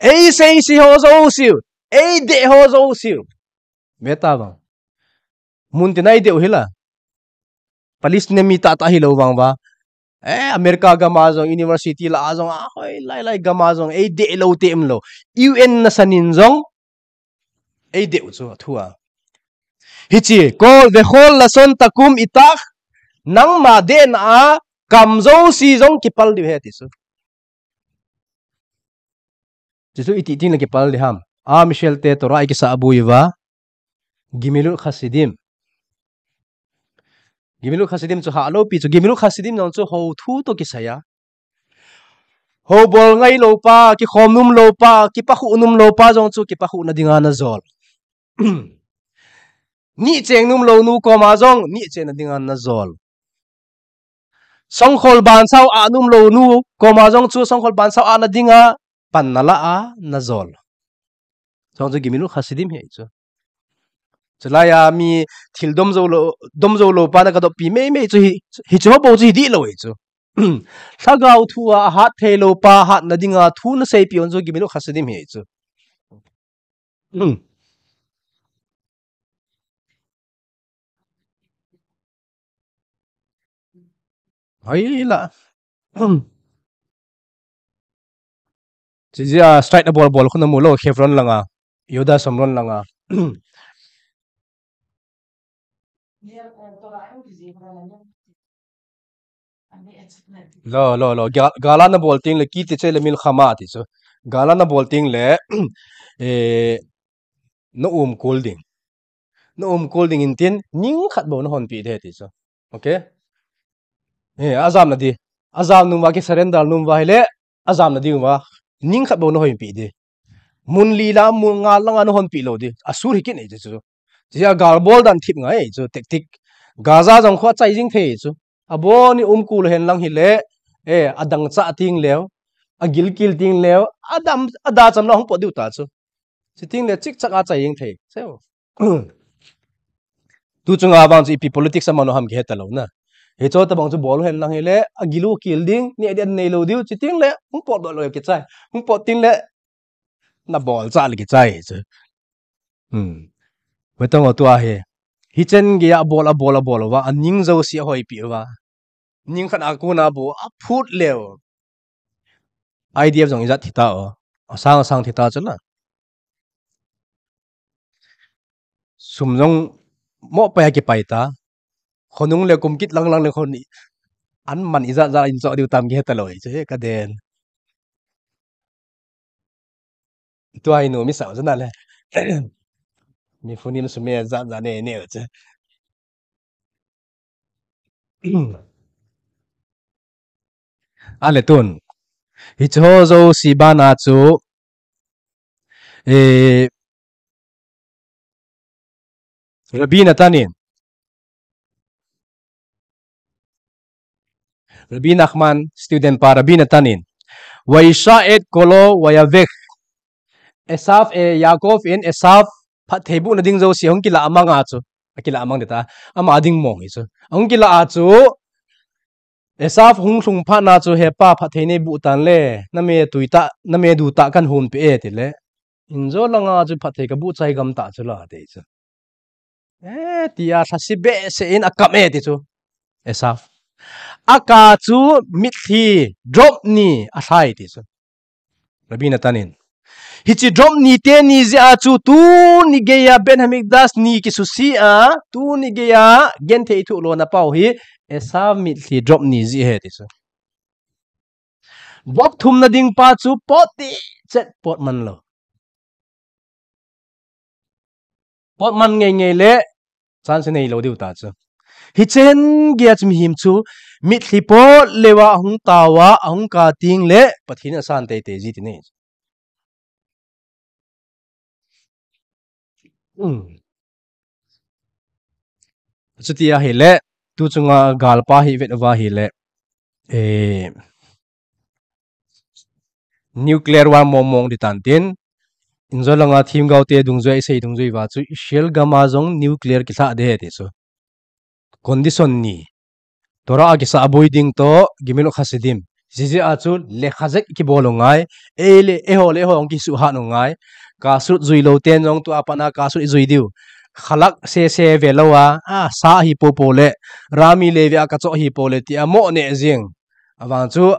Eiseise ho jouse u, eideh ho jouse u. Vetan vang. Muntina eideh u hila. Palestine mi tahtah hilou vang uva. Eh, America gam a jong, university lah a jong, a hoi lai lai gam a jong, eideh lou te umlou. U N nasanin jong, eideh u chu, athua. Hiche, kol vechol lashon takum itach, nangma dehna a, kam jouse jong kipal diu ahi ti chu. Chuchu iti tin le kipal ding ham. Am Israel te Torah ikisahboi uva. Gemilut Chasidima. Gemilut Chasidima chu hahloupi chu. Gemilut Chasidima jong chu houthu toh kisai a. Houbol ngailou pa, kikhom nomlou pa, kipakhuh nomlou pa jong chu kipakhuhna dinga najol. Nihcheng nomlou nu koma jong, nihchengna dinga najol. Songkhol bansao ah nomlou nu koma jong chu songkhol bansao ahna dinga pan nalah a najol. Jong chu Gemilut Chasidima ahi chu. Chulai a mi thil domjou lou, domjou lou pa na kadoppi meimei chu hi, hiche ho bou chu hi dihlou ahi chu. Lhagao thua ahat theilou pa hatna dinga thu naseipeh u chu Gemilut Chasidima ahi chu. Hmm. Hoi la. Chijia strike abol bol khu namu lou Hebron langa, Yehuda Shomron langa. Lo, lo, lo. Ga-, gal a nabol teng le ki techet le milchama ti chu. Gal a nabol teng le, eh, naumkol ding. Naumkol ding in tin, ning khat bou nahonpeh ding ti chu. Okay? Eh, ajamna di. Ajam nom uva ki surrender nom uva ahile, ajamna diuva. Ning khat bou nahonpeh ding. Mun li la, mun nga langa nahonpeh lou ding. Asur hi kit nei chu. Chijia gal bol dan thip ngai chu, tactic. Gaza jong khu achai jing thei chu. Abon in umkol hen lang hile, eh, adangchah teng leu, agilkel teng leu, adam, adacham la hung pot diu ta chu. Chuteng le chikchak a achai jing thei. Seo. Tu chunga vang chu ipi politics aman u ham kihe talou na. Hiche tobang chu bol hen lang hile, agil u kel ding, neh ding neilou diu, chuteng le, hung pot doh lou kichai. Hung pot teng le, nabol chah le kichai chu. Hmm. Vetang o tua hi. Hichen geiya abol, abol, abol uva, aning jouse ahoipeh uva. Ning khat a kona bou, aphut leu. I D F jong ijat thi ta o. Asang, asang thi ta chu la. Sum jong mopai a kipai ta. Khonung le kum kit lang lang le khon i. An man ijat jat in cho diu tam kihe talou chu he kaden. Tua hi nu mi sao chu na le. Mi phunin sum e jat jat ne ne chu. Ale tun. Hiche ho jouse bana chu, eh, Rabbi Natan in, Rabbi Nachman student pa Rabbi Natan in, Vayisha et kolo vayavech. Esav, eh, Yaakov in Esav phatthei bohna ding jouse hung kilah mang a chu. Akilah mang ding ta. Ama ding mong hi chu. Hung kilah a chu. Esav hung lhung phat na chu, he pa, phatthei neiboh tan le, name tui tah, name du tah kahin honpeh e, tile. Injo langa chu phatthei kaboh chai gam tah chu la, ti chu. Eh, tia lhase behseh in akap e, ti chu. Esav. Akap chu mitlhi drop ni alhai, ti chu. Rabbi Natan in. Hiche drop ni teni jeh a chu tuni geiya Beit Hamikdash ni kisuse a, tuni geiya genthei thoh lona pau hi, Esav mitlhi drop ni jeh ahi ti chu. Vop thumna ding pa chu pot techet pot man lou. Pot man ngei ngei le, chance neilou diu ta chu. Hiche geiya chu mihem chu, mitlhi pot leuva ahung tao a, ahung kap teng le, Pathen in asan teitei ji ti nei. Hmm. Chuti ahile, tu chunga galpa hi vet uva ahile, eh, nuclear war mong mong di tan tin, injo langa themgao te dungjui, isei dungjui uva chu, Israel gam a jong nuclear kilha de ti chu. Condition ni. Torah a kisah boi ding toh, gemilut chasidim. Jiji a chu lekha jek kibol u ngai, ei le, eiho le eiho hung kisuhat u ngai. Kasut jui lou ten jong tua pat a kasut ijui diu. Khalak sese ve lou a, a, sa hi popo le, Rami Levi a kachoh hi po le ti a mo ne jing. Avang chu,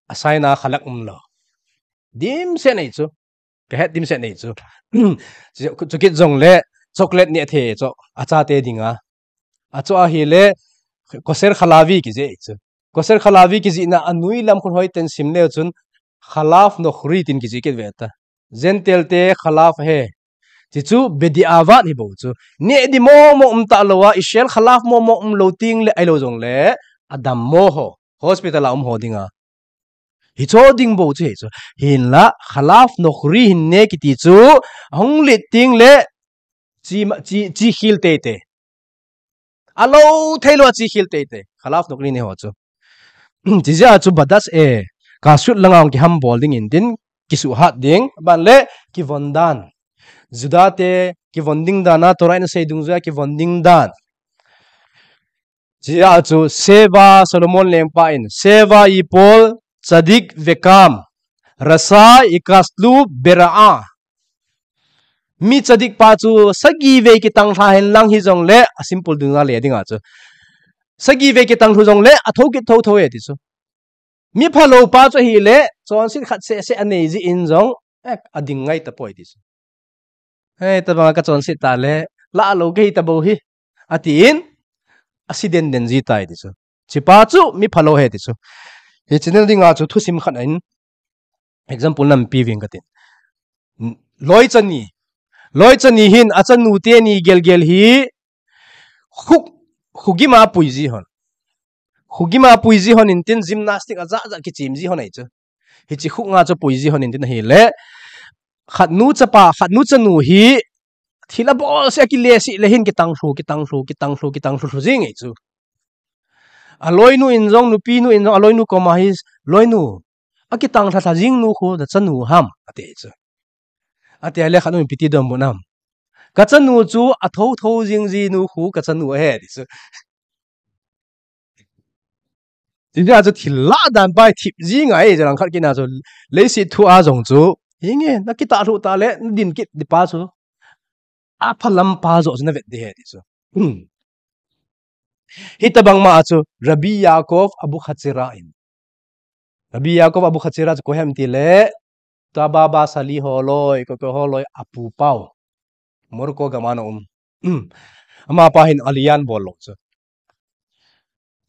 a sign a khalak um lou. Dimset nei chu. Kahet dimset nei chu. Chu, chu kit jong le, chocolate ne the chu, achate dinga. Achu ahile, kosher chalavi kiji chu. Kosher chalavi kijina anoi lam khun hoi ten sim leu chun, chalav nochri tin kiji kit ve ta. Gentile te chalav he. Ti chu bediavad hi bou chu. Ne di mo mo um ta lou a, Israel chalav mo mo um lou ting le, ai lou jong le, adam mo ho. Hospital a um ho dinga. Hicho ding bou chu hi chu. Hinla, chalav nochri hin ne kiti chu, ahung lit ting le, chi ma, chi, chi khil tei tei. Alou thei lou a chi khil tei tei. Chalav nochri ne ho chu. Chijia chu badas e, kasut langa hung kiham bol ding in tin, kisuhat ding, ban le, kivon dan. Juda te, kivon ding dan a, Torah in asei dungjuia kivon ding dan. Chijia chu, Sheva Solomon lengpa in, Sheva ipol, tzadik vekam, rasha ikaslu bera'a. Mi tzadik pa chu sagi vei kitang lha hen lang hi jong le, a simple dungjuia le dinga chu. Sagi vei kitang lhu jong le, a thokit tho tho e ti chu. Mi phalou pa chu ahile, chonset khat seh seh anei jin jong, eh, ading ngai tapoi ti chu. Hei, tabanga kachonset ta le, la lou kahi tabou hi. Atin, asi den den ji tai ti chu. Hichepa chu, mi phalou ahi ti chu. Hiche nel dinga chu thusim khat in, example nampi ving katin. Loi chani. Loi chani hin, achanu teni gel gel hi, khu, khugim a pui ji hon. Khugim a pui ji hon in tin gymnastic aja ja kichim ji hon ahi chu. Hiche khu nga chu pui ji hon in tin ahile. Khatnu chapa, khatnu chanu hi thil abol seh akile seh le hin kitang lhu, kitang lhu, kitang lhu, kitang lhu lhu jing ahi chu. Aloinu in jong, nupinu in jong, aloinu koma hi, loinu, akitang lha lha jing nu khu, nachanu ham, ati chu. Ati ahile khatnu in ipi ti donbut ham. Kachanu chu atho tho jing ji nu khu kachanu ahi ti chu. Chijia chu thil lah dan pa hi thip ji ngai, jalang khat kina chu leiset thu a jong chu. Hinge, nakitah lhu ta le, nadin kit di pa chu. Aphalam pa joh chu navet di ahi ti chu. Hmm. Hitabang ma a chu Rabbi Yaakov Abuhatzera in. Rabbi Yaakov Abuhatzera chu koi ham ti le, tua Baba Sali holoi, koi koi holoi, apu pau. Morocco gam a ana um. Amapa hin Aliyah abol lou chu.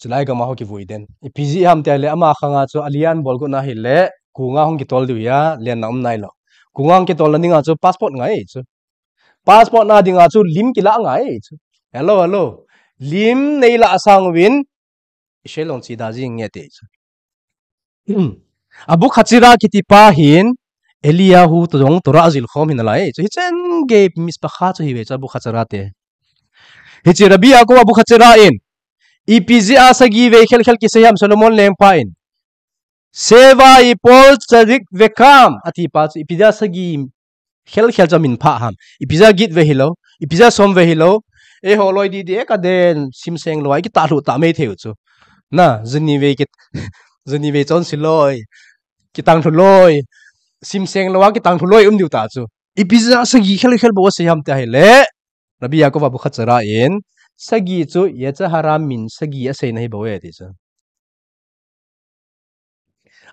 Chulai gam a ho kivui den. Ipi jeh ham ti le, ama khang a chu Aliyah abol got na hile, kong a hung kitol diu ahi a, lenna um nailou. Kong a hung kitol na ding a chu passport ngai chu. Passport na ding a chu lim kila ngai chu. Hello, hello. Lim nei la sang uvin, Israel hung che da jing nge ti chu. Abuhatzera kiti pa hin, Eliyahu toh jong Torah ajil khom hi nalai chu. Hichen gei mishpacha chu hi ve chu Abuhatzera te. Hiche Rabbi Yaakov Abuhatzera in, ipi jeh a sagi vei khel khel kisei ham Solomon lengpa in. Sheva ipol tzadik vekam, ati pa chu, ipi jeh a sagi khel khel chu amin pha ham. Ipi jeh a get ve hilou, ipi jeh a som ve hilou. Eiho loi di di e kaden, simseng lou a, ikitah lhu ta mai thei u chu. Na, jani vei kit, jani vei chonse loi, kitang lhu loi, simseng lou a kitang lhu loi um diu ta chu. Ipi jeh a sagi khel khel bou asei ham ti ahile. Rabbi Yaakov Abuhatzera in, sagi chu, Yetzer Hara min sagi asei na hi bou e ti chu.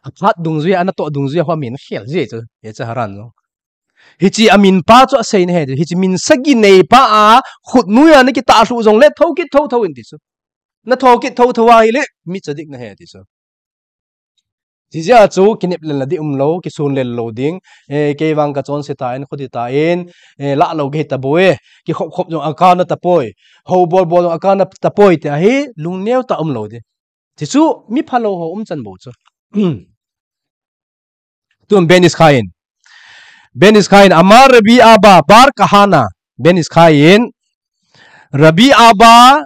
Aphat dungjuia, anatoh dungjuia, hua min khel ji chu, Yetzer Hara in jong. Hiche amin pa chu asei na ahi, hiche min sagi nei pa a, khut noiya nakitah lhu jong le, thokit tho tho in ti chu. Nathokit tho tho ahile, mi tzadik nahi ti chu. Chijeh a chu, kinep lel na di um lou, kisun lel lou ding, eh, kei vang kachonse tan, khuti tan, eh, la lou kahi tabou e, kikhop khop jong akana tapoi, hou bol bol jong akana tapoi, ti ahi, lungneo ta um lou di. Ti chu, mi phalou ho um chan bou chu. Tun Ben Ish Chai in. Ben Ish Chai in, Amar Rabbi Abba, Bar Kahana. Ben Ish Chai in, Rabbi Abba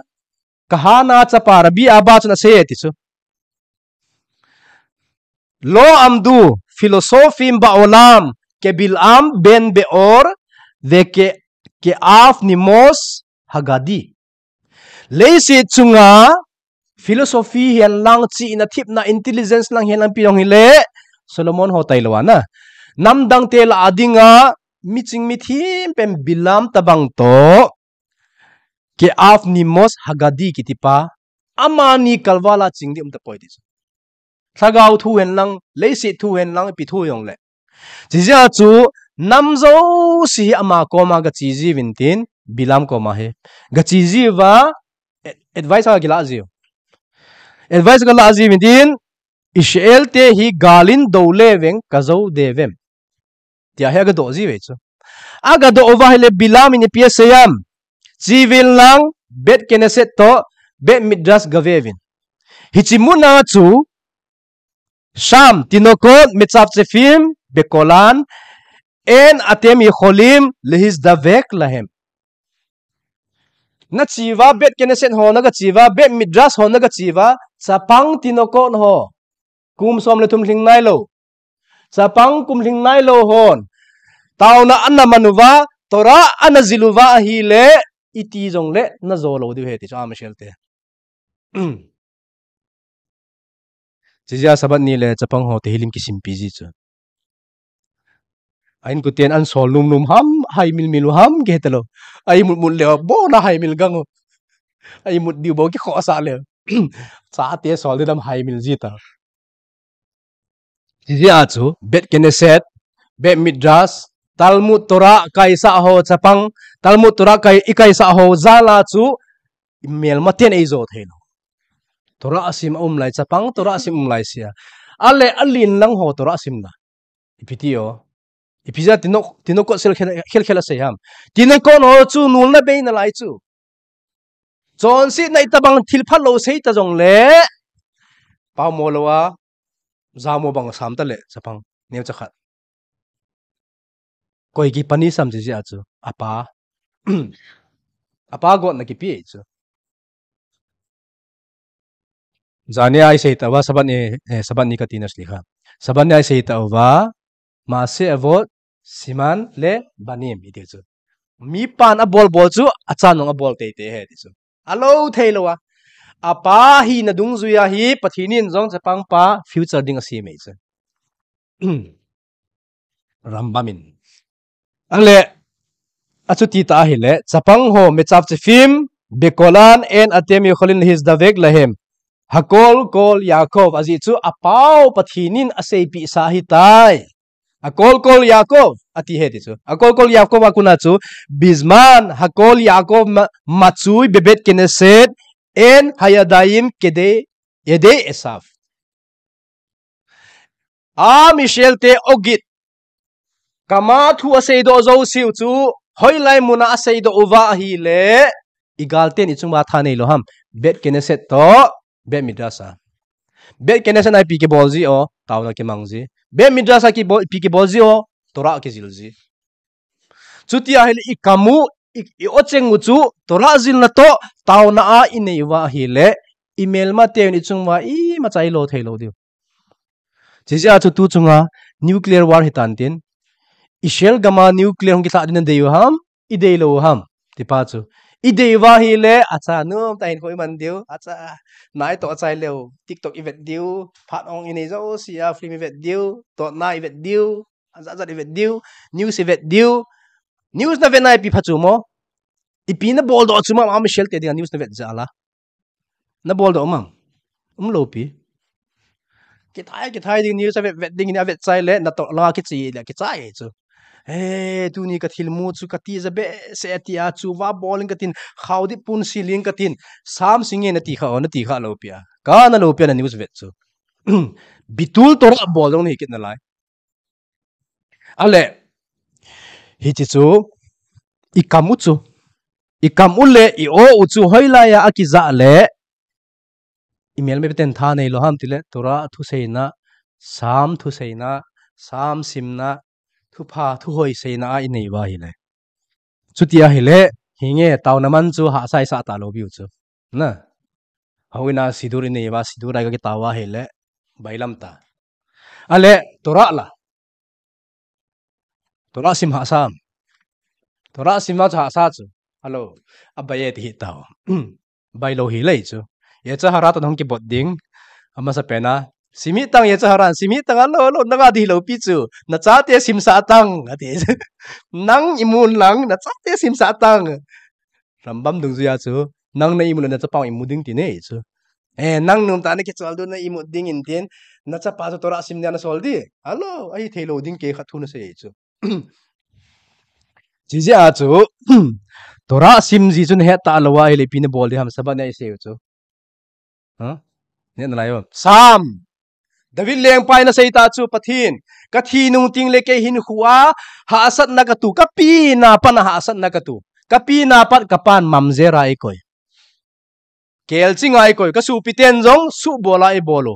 Kahana chapa Rabbi Abba chun asei e ti chu. Lo amdu philosofim ba'olam kebil'am ben be'or ve ke ke'av nimos hagadi. Leiset chunga philosophy hihen lang, chihna, thepna, intelligence lang hihen lang ipi jong hile, Solomon ho tailou ana. Namdang te lah a dinga miching mithem pen bil'am tabang toh ke'av nimos hagadi kiti pa, amani kalvala ching ding um tapoi ti chu. Lhagao thu hen lang, leiset thu hen lang, ipi thu jong le. Chijeh a chu, nam jouse hi ama koma gache jiuvin tin, bil'am koma hi. Gache jiuva, ad-, advice a galah jiu. Advice galah jiuvin tin, Israel te hi galin dou le veng kajou de vem. Tia hi agadoh jiuve chu. Agadoh uva hile bil'am in ipi asei em. Chevin lang, Bet Knesset toh, Bet Midrash gaveuvin. Hiche muna chu, Sham, tinokot, Metzavtzevim, Bekolan, En Atem Yecholim, Lehizdavek Lahem. Nache uva, Bet Knesset ho nagache uva, Bet Midrash ho nagache uva, chapang tinokot ho. Kum som le thum lhing nailou. Chapang kum lhing nailou hon. Taona ana man uva, Torah ana jil uva ahile, iti jongle, najo lou diu ahi ti chu Am Israel te. Chijeh a Sabbath ni le chapang ho Tehillim kisimpi ji chu. A inkoten an sol nom nom ham, haimil mil u ham, kihe talou. A imut mut leu, bon a haimil gang u. A imut diu bou kikhohsah leu. Chate sol ding dam haimil ji ta. Chijeh a chu, Bet Knesset, Bet Midrash, Talmud Torah kaisah ho chapang, Talmud Torah kai, ikaisah ho jal a chu, imelmaten eijo thei lou. Torah asim aum lai, chapang Torah asim um lai sia. Ale, alen lang ho Torah asim na. Ipi ti o. Ipi jeh a tino-, tinokot sel khel, khel, khel asei ham. Tinokot ho chu nulna beina lai chu. Chonsetna itobang thil phalou sei ta jongle. Pao mo lou a, jamo bang sam ta le, chapang, neocha khat. Koi ki punish am chijeh a chu, apa. Apa gotna kipe chu. Jani a isei tauva, Sabbath ni, eh, Sabbath ni kati na sli kha. Sabbath ni a isei tauva, Maaseh Avot, Siman le Banim, iti chu. Mipan abol bol chu, achan jong abol tei tei ahi ti chu. Alou thei lou a. Apa hina dungjui a hi, Pathen in jong chapang pa, future ding asem e chu. Rambam in. Ale, achuti ta ahile, chapang ho, Metzavtzevim, Bekolan, En Atem Yecholim Lehizdavek Lahem. Hakol Kol Yaakov, ajeh chu apao Pathen in aseipeh sa ahitai. Hakol Kol Yaakov, ati ahi ti chu. Hakol Kol Yaakov a kon a chu, Bizman, Hakol Yaakov ma-, Matsui, Bebet Knesset, En Hayadayim, Kede, Yede Esav. Am Israel te ogit. Kama thu aseidoh jouseu chu, hoilai muna aseidoh uva ahile, igalten ichunga tha neilou ham. Bet Knesset toh, Bet Midrash a. Bet Knesset a ipi kibol ji o, taona kimang ji. Bet Midrash a kibol, ipi kibol ji o, Torah kijil ji. Chuti ahile ikam u, i, i-ocheng u chu, Torah jilna toh, taona a inei uva ahile, imelmaten ichunga imacha ilo thei lou diu. Chijeh a chu tu chunga nuclear war hitan tin, Israel gam a nuclear hung kithlah ding nadei u ham, idei lou u ham, ti pa chu. Idei uva ahile, acha, nom tah in kho iman diu, acha, nai toh achai leu, TikTok ivet diu, phat ong inei jousea, film ivet diu, totna ivet diu, ajat jat ivet diu, news ivet diu, news navet na ipi pha chu mo, ipi nabol doh chu mo, Am Israel te dinga news navet jeh a la. Nabol doh um am? Umlou pi. Kithai, kithai ding news avet, vet ding in avet chai le, natoh langa kiche le, kichai chu. He, tuni kathilmu chu katija behseh tia chu, va bol in katin, khaodip pun sil in katin, Sam sim nge nati kha o, nati kha lou pi a. Kana lou pi a na news vet chu. Bitul Torah bol jong nahi kit nalai. Ale, hiche chu, ikam u chu, ikam u le i-o u chu hoilai a akijah le, imelmaten tha neilou ham tile, Torah thuseina, Sam thuseina, Sam simna, thupha, thuhoi seina a inei uva ahile. Chuti ahile, hinge, taona man chu hahsa isah talou piu chu. Na. Houin a sidur inei uva, sidur a ikitao uva ahile, bailam ta. Ale, Torah la. Torah sim hahsa. Torah sim a chu hahsa chu. Alo, abai e ti hi tao. Bailou hi lei chu. Yetzer hara toh hung kibot ding. Amasa pen a. Sim hitang Yetzer hara, sim hitang alo, alo, nanga ding hilou pi chu. Nachate simsah tang, ati. Nang imun lang, nachate simsah tang. Rambam dungjuia chu, nang na imu le nachapa imu ding ti nei chu. Eh, nang nomtah a nakichol diu na imu ding in tin, nachapa chu Torah sim nia nasol di. Alo, ahithei lou ding kei khat thu nasei chu. Chijeh a chu, Torah sim ji chu nahet talou a, ahile ipi nabol ding ham Sabbath nia isei u chu. Ha? Neh nalai o. Sam. David lengpa in asei ta chu Pathen. Kathi nung teng le kei hinkho a hahsatna katoh, kapina pat a hahsatna katoh. Kapina pat kapan mamjel a eikoi. Kelching a eikoi. Kasopi ten jong suhbol a eibol u.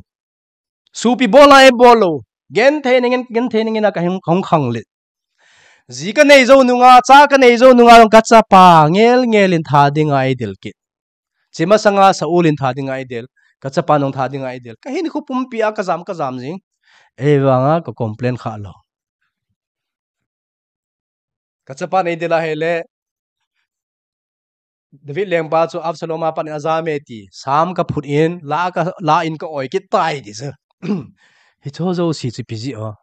Sopi bol a eibol u. Genthei ning in, genthei ning in a kahung, kahung khang le. Ji kanei jou nung a, cha kanei jou nung a, kachapa ngel ngel in tha ding a eidel kit. Chi masanga Saul in tha ding a eidel, kachapa nung tha ding a eidel. Kahinkho pumpi a kajam, kajam jing. Eivang a ka complain kha lou. Kachapa neidel ahile, David lengpa chu Absalom a pat in ajam e ti. Sam kaphut in, la ka, la in ka oi kit tai ti chu. Hicho jouse chu ipi jeh a.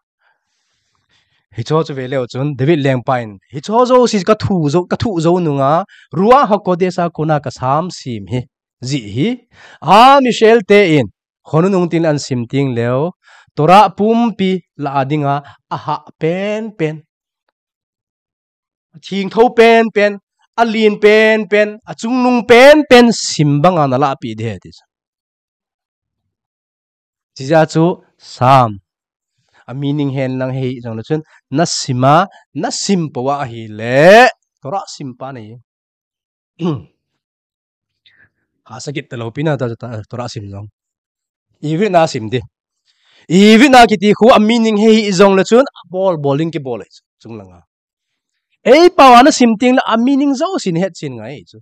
Hicho chu ve leu chun, David lengpa in, hicho jouse kathu jou, kathu jou nung a, Ruach HaKodesh a kona kasam sim hi, jeh hi. Am Israel te in, khonung nung teng le ahin sim teng leu, Torah pumpi la a ding a, ahah pen pen. Athengtho pen pen, alen pen pen, achungnung pen pen, sim bang a nalah peh ding ahi ti chu. Chijeh chu Sam. A meaning hen lang hei jong le chun, nasim a, nasim pou a ahile, Torah sim pa nei. Hahsa kit talou pi na ta, ta, Torah sim jong. Ivrit na sim di. Ivrit na kiti khu a meaning hei jong le chun, abol, bol in kibol e chu, chung langa. Ei pau a nasim teng le a meaning jouse nahet chen ngai chu.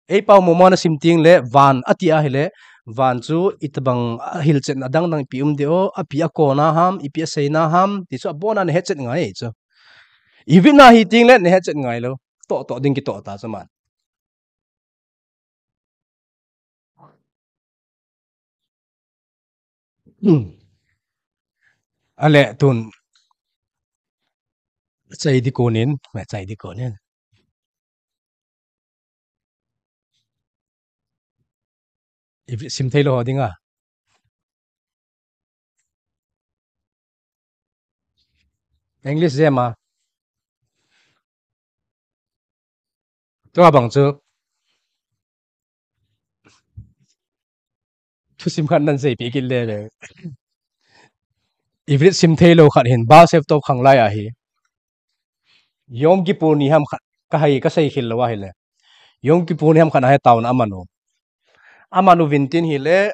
Ei pau mama nasim teng le van ati ahile, van chu itobang a hilchetna adang dang ipi um ding o, api akona ham, ipi aseina ham, ti chu abon a nahet chet ngai chu. Ivrit na hi teng le nahet chet ngai lou. Toh toh ding kitoh ta chu man. Ale tun. Chai di konin, ma chai di konin. Ivrit sim thei lou ho ding a. English jem a. Tua bang chu. Thusim khat nan sei peh kit le le. Ivrit sim thei lou khat hin, Baal Shem Tov khang lai ahi. Yom Kippur ni ham khat, ka hai, ka sei khel lou ahile. Yom Kippur ni ham khat ahi taona aman u. Aman uvin tin hile,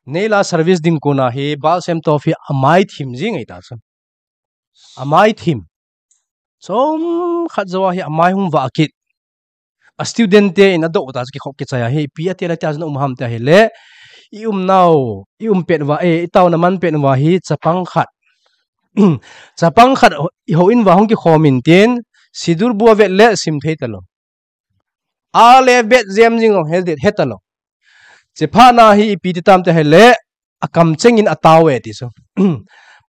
neila service ding kona hi, Baal Shem Tov hi amai thim jing ahi ta chu. Amai thim. Chomkhat jou a hi amai hung vah kit. A student te in adoh ta chu kikhop kichai a hi, ipi ati le tia chu na um ham ti ahile. I umnau, i um pet uva, eh, i taona man pet uva hi, chapang khat. Chapang khat, i houin uva hung kikhom in tin, sidur bu avet le sim thei talou. Aleph bet jem jing jong het, het talou. Chephat na hi ipi ti tam ti ahile, akam cheng in atao e ti chu.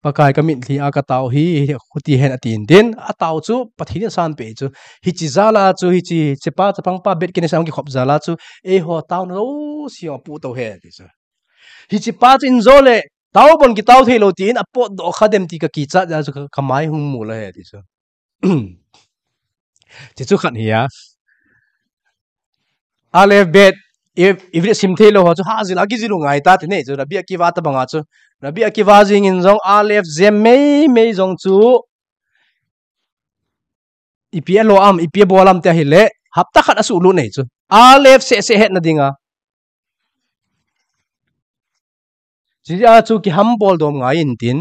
Pakai ka mitlhi a ka tao hi, hi, khuti hen ati in tin, atao chu, Pathen in asan peh chu. Hiche jal a chu, hiche, chepa, chapang pa bet kine sang kikhop jal a chu, eiho taona jouse apuh tou ahi ti chu. Hichepa chu in jo le, tao bon kitao thei lou tin, apotdoh kha dem ti ka kichat jal chu, ka, ka mai hung mu lou ahi ti chu. Ti chu khat hi a. Aleph bet, if, ivrit sim thei lou ho chu, ha jil a kijil u ngai ta ti nei chu, Rabbi Akiva tabang a chu. Rabbi Akiva jing in jong, Aleph jem mei mei jong chu. Ipi alo am, ipi abol am ti ahile, hapta khat asuh lut nei chu. Aleph seh seh hetna ding a. Chijeh a chu kihambol dom ngai in tin,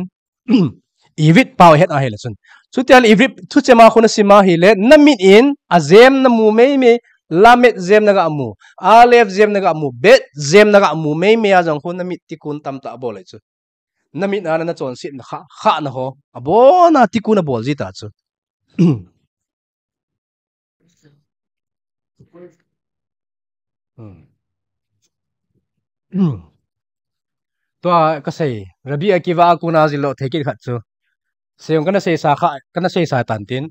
ivrit pau het ahile chun. Chutia le Hebrew thuchema khu nasim ahile, namit in, a jem namu meimei, Lamed jem naga mu, Aleph jem naga mu, Bet jem naga mu meimei a jong khu namit tikkun tamtah abol ahi chu. Namit a nana chonset na kha, kha na ho. Abona tikkun abol ji ta chu. Hmm. Hmm. Tua kasei, Rabbi Akiva a kona jildoh thei kit khat chu. Seiyong kana seisa kha, kana seisa tan tin.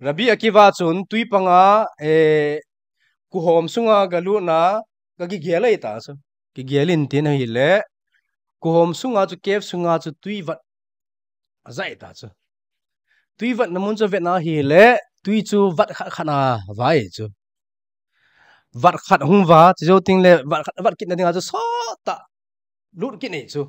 Rabbi Akiva chun tui panga, eh, kuhom sunga galut na, gakigel ahi ta chu. Kigel in tin ahile, kuhom sunga chu, cave sunga chu tui vat ajai ta chu. Tui vat na mun chu vet na ahile, tui chu vat khat khat a vai chu. Vat khat hung va, chu jou ting le vat khat, vat kit na dinga chu sot tah lut kit nei chu.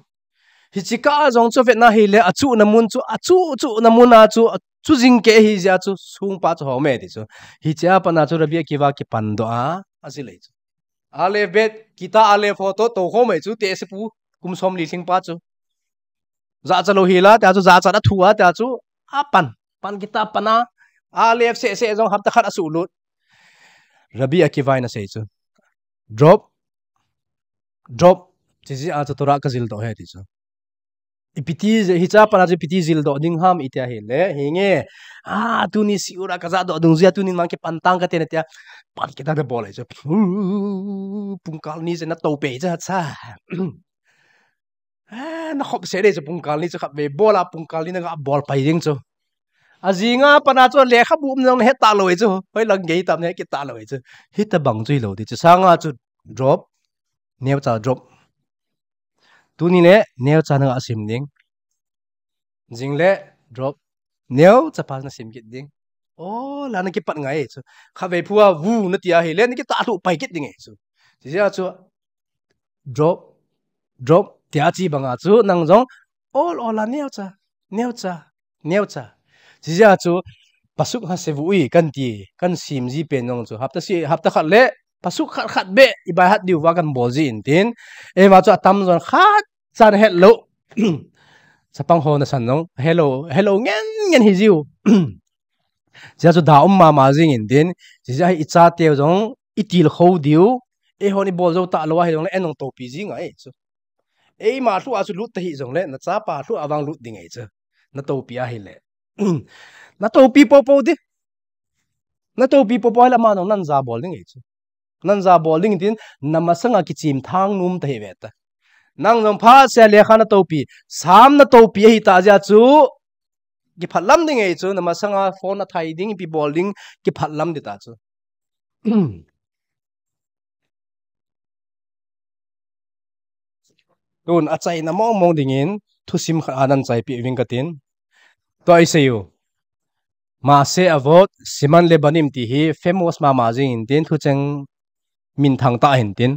Hichi kah a jong chu vet na ahile, achuh na mun chu, achuh chuh na mun a chu, achuh jing kei ahi jeh a chu, sung pa chu hom e ti chu. Hichea pat a chu Rabbi Akiva kipan doh a, ajil ahi chu. Aleph Bet, Kita Aleph ho toh, toh khom ahi chu, tehsepu, kum som li lhing pa chu. Jachat lou hi la, tia chu, jachat a thu a, tia chu, apan, pan kita pan a, Aleph seh seh jong hapta khat asuh lut. Rabbi Akiva in asei chu. Drop, drop, chuti jeh a chu Torah kajildoh e ti chu. Ipi ti jeh, hichea pat a chu ipi ti jildoh ding ham iti ahile, hinge, a, tuni shiur a kajahdoh dungjuia, tunin mang kipan tang kate natia, pan kita abol ahi chu. Pungkal ni jeh a natopi ahi chu, acha. Eh, nakhop se dei chu pungkal ni chu khatvei bol a pungkal ni naga bol pai ding chu. Ajing a pat a chu lekhabu um jong nahet talou ahi chu. Hoilang gei tam nahet kit talou ahi chu. Hitabang chu hilou ti chu. Sanga chu drop. Neocha drop. Tuni le neocha naga sim ding. Jing le drop. Neocha pa nasim kit ding. O, la nakipat ngai chu. Khatvei phu a vu nati ahile, nakitah lhuh pai kit ding ahi chu. Chuti jeh a chu drop, drop, tia chi banga chu nang jong ol ol a neocha, neocha, neocha. Chuti jeh a chu pasuk hashevu'i kan ti, kan sim ji pen jong chu. Hapta seh, hapta khat le pasuk khat khat beh i by heart diu va kan bol ji in tin. Eima chu atam jon khat chan het lou. Chapang ho nasan jong het lou, het lou ngen ngen hi jiu. Chuti jeh a chu da um mama jing in tin. Chuti jeh a hi i chateu jong i tilkhou diu. Eihon i bol jou talou ahi jongle, ei jong topi ji ngai chu. Eima lhuh a chu lut ta hi jongle, nachapa lhuh a vang lut ding ahi chu. Natopi ahile. Natopi popo di. Natopi popo ahile ama jong nang ja bol ding ahi chu. Nang ja bol ding tin, namasanga kichim thang nom ta hi ve ta. Nang jong phat seh a lekha natopi, Sam natopi ahi ta jeh a chu, kiphatlam ding ahi chu, namasanga phone athai ding, ipi bol ding, kiphatlam di ta chu. Tun achaina mong mong dingin, thusim khat anan chaipi ving katin. Tua isei u. Maaseh Avot, Siman le Banim ti hi famous mama jing in tin thucheng minthang tah ahin tin.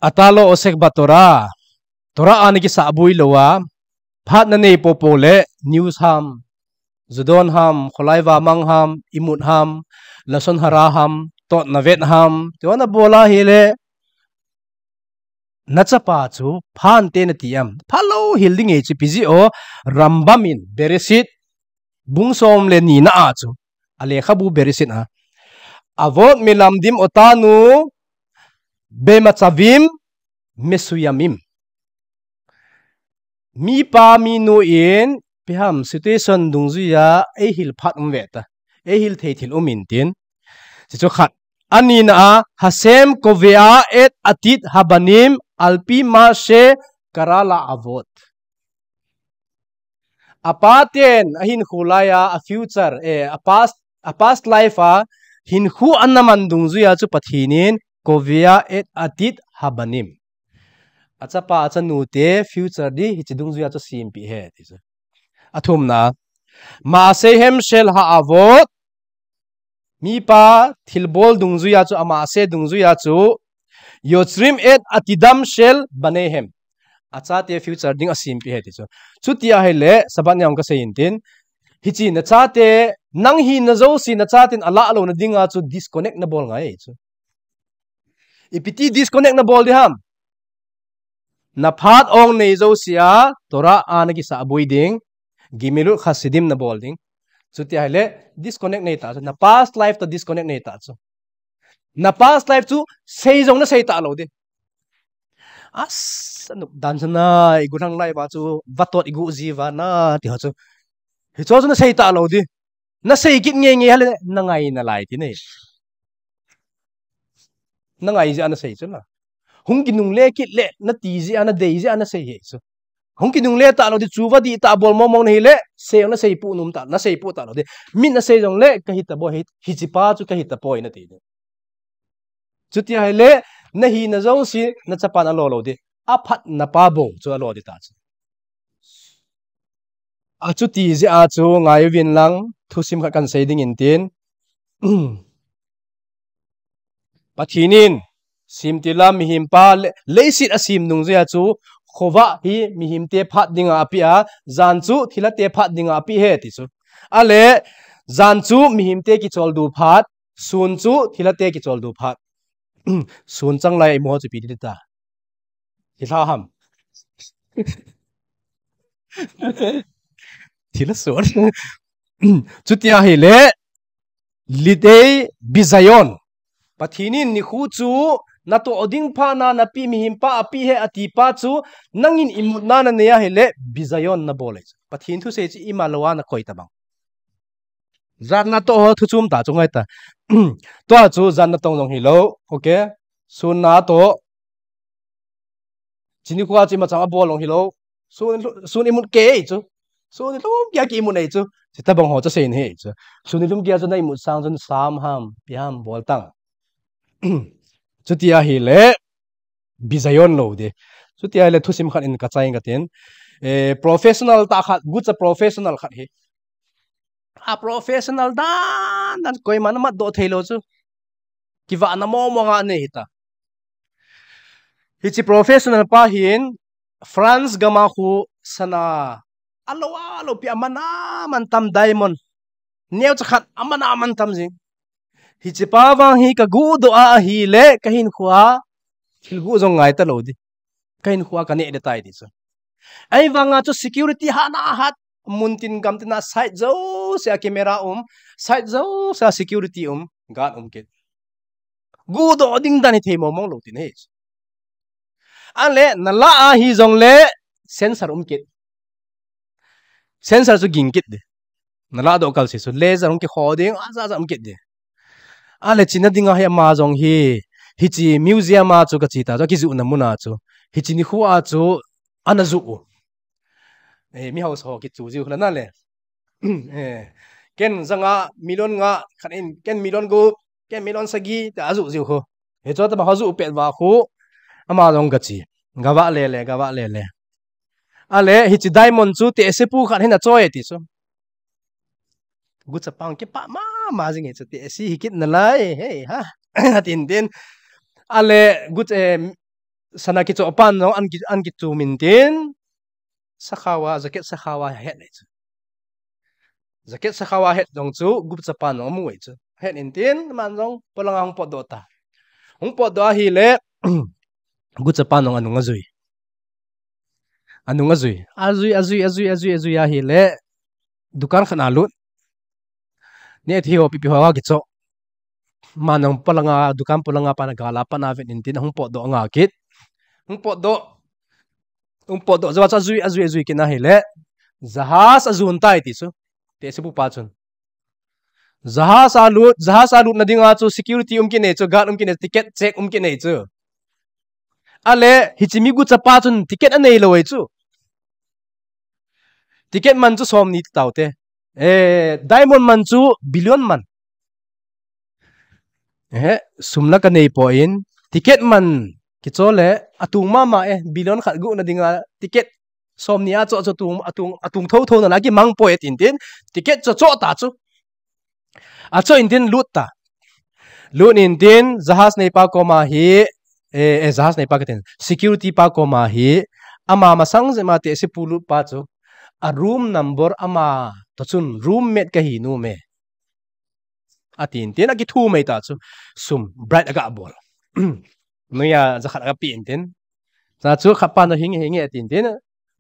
Ata lo osek ba Torah, Torah a nakisahboi lou a, phat nanei popo le news ham, Zudon ham, kholai vamang ham, imut ham, lashon hara ham, toh navet ham, tia nabol ahile, nachapa chu phat te nati am? Phalou hil ding ahi chu ipi jeh a, Rambam in Bereshit bung som le ni na a chu, alekhabu Bereshit a, Avot melamdim otanu bematzavim mesuyamim. Mipa minu in ipi ham situation dungjuia eihil phat um ve ta. Eihil thei thil um in tin. Chuchu khat. Ani na a, Hashem kovea et atid habanim alpi ma shekara la'avot. Apa ten ahinkho lai a, a future, eh, a past, a past life a hinkho ana man dungjuia chu Pathen in kovea et atid habanim. Achapa achanu te future di hiche dungjuia chu sempeh e ti chu. Athumna. Maasehem shel ha'avot. Mipa thilbol dungjuia chu, a maaseh dungjuia chu, yotzrim et atidam shel banehem. Achate future ding asempeh e ti chu. Chuti ahile, Shabbat nia kasei in tin. Hiche nachate, nang hina jouse nachaten alah louna dinga chu disconnect nabol ngai chu. Ipi ti disconnect nabol di ham? Naphat ong nei jouse a, Torah a nakisahboi ding. Gimilut Hasidim nabol ding. Chuti ahile disconnect nei ta chu. Na past life toh disconnect nei ta chu. Na past life chu sei jong nasei talou ding. As, anop dan chu na, igu lang lai uva chu, vatot igu ji uva na, ti ho chu. Hicho chu nasei talou ding. Nasei kit ngeingei ahile, nangai nalai ti ne. Nangai jeh a nasei chu na. Hung kinungle kit le, nati jeh a, nadei jeh a nasei hi chu. Hung kinungle talou ding, chuva dihtah bol mong mong nahile, sei jong nasei pu nom ta, nasei pu talou ding. Min nasei jongle, kahi tapoi, hi, hichepa chu kahi tapoi nati ding. Chuti ahile, nahina jouse, nachapan alo lou ding. Aphatna pa bou chu alo ding ta chu. Achuti jeh a chu ngai uvin lang, thusim khat kahin sei ding in tin. Pathen in, simtila mihempa le, leiset asem nung jeh a chu, khovah hi mihemte phat dinga apeh a, jan chu thilhate phat dinga apeh e ti chu. Ale, jan chu mihemte kicholdo phat, sun chu thilhate kicholdo phat. Sun chang lai imu ho chu ipi ti ta. Thilha ham. Thilha sun. Chuti ahile, lidei bizayon. Pathen in nikho chu natoh ding phat na napeh mihempa apeh e atipa chu nangin imutna nanei ahile bizayon nabol e chu. Pathen thusei chu ima lou a nakoi tabang. Jan natoh ho thu chom ta chu ngai ta. Tua chu jan natong jong hilou. Okay. Sun natoh. Chini khoa chu ima chang abol jong hilou. Sun, sun imut kei chu. Sun ilum kei a ki imut nei chu. Chuti tabang ho chu sei nahi chu. Sun ilum kei a chu na imut sang chun sam ham, ipi ham bol tang. Chuti ahile, bizayon lou ding. Chuti ahile thusim khat in kachai katin. Eh, professional tah khat, gucha professional khat hi. A professional dan dan koiman amatdoh theilou chu. Kivahna mong mong anei hita. Hiche professional pa hin France gam a khu sana alou alou pi aman aman tam diamond. Neocha khat aman aman tam jing. Hichepa vang hi kaguhdoh a ahile kahinkhoa thil guh jong ngai talou ding. Kahinkhoa kaneh ding tai ti chu. Ahivanga chu security hatna hat muntin gamtin a side jousea camera um, side jousea security um, guard um kit. Guhdoh ding dan hithei mong mong lou tin ahi chu. Ale, nalah a hijongle sensor um kit. Sensor chu ging kit ding. Nalahdoh kalse chu laser hung kikho ding, ajat jat um kit ding. Ale, china dinga hi ama jong hi, hiche museum a chu kache ta chu, akijuhna mun a chu. Hiche nikho a chu, ana juh u. Eh, mi haosa ho kichu jiu khu nale. Eh, ken janga million nga, khat in ken million gup, ken million sagi, tia ajuh jiu khu. Hichu tabang ho ajuh pet uva khu, ama jong kache. Gavah lele, gavah lele. Ale, hiche diamond chu tehsepu khat hin achoi e ti chu. Guchapa kipah mama jing e chu, tehse hi kit nalai, hei ha. Atin tin. Ale, guch, eh, sana kichoh pan jong an ki, an kichum in tin. Sakhaova, jacket sakhaova het e chu. Jacket sakhaova het jong chu, guchapa jong amu e chu. Het in tin, aman jong polanga hung potdoh ta. Hung potdoh ahile, guchapa jong anung ajui. Anung ajui. Ajui, ajui, ajui, ajui, ajui ahile, dukan khat a alut. Nehthei ho, ipi ipi ho akichoh. Aman jong polanga, dukan polanga pat a gal a pat a avet in tin, ahung potdoh anga kit. Hung potdoh. Hung potdoh jouva chu ajui, ajui, ajui kit in ahile, jahaz ajon tai ti chu. Tehsepu pa chun. Jahaz alut, jahaz alutna dinga chu security um kit nei chu, guard um kit nei chu, ticket check um kit nei chu. Ale, hiche mi guchapa chun ticket anei lou e chu. Ticket man chu somni ti taute. Eh, diamond man chu billion man. Eh, sum la kanei poi, ticket man kichoh le, atung mama e, billion khat guhna dinga ticket somni achoh chu atung, atung, atung thotho nalai, akimang poi atin tin, ticket chu achoh ta chu. Achoh in tin lut ta. Lut in tin, jahaz neipa koma hi, eh, eh, jahaz neipa katin, security pa koma hi, ama masang jeh ma tehsepu lutpa chu, a room number ama toh chun roommate kahi nom e. Atin tin, akithu mai ta chu, sum bribe agabol. Noiya jakhat agapeh in tin. Sa chu khat pa na hinge hinge atin tin,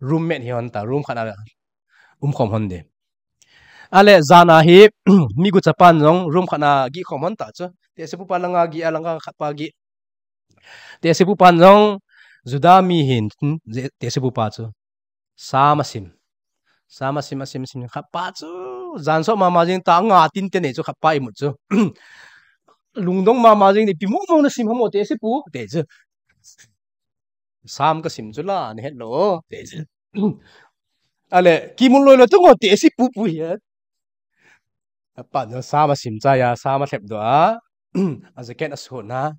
roommate hi hon ta, room khat a. umkhom hon de. Ale jana hi mi gucha pan jong room khat na gih khom hon ta chu. Tehsepu pa langa gih, alanga khat pa gih. Tehsepu pan jong Juda mi hin, tehsepu pa chu. Sam asim. Sam asim, asim, asim. Khat pa chu jan so mama jing ta, nga tin te nei chu khat pa imut chu. Lungdong mama jing ni, ipi mong mong nasim ham o tehsepu, te chu. Sam kasim chu la, nahet lou, te chu. Ale, kimut loi loi tu ngo tehsepu pu hi. Apan jong sam asim chai a, sam alhep doh a, a jacket asut na,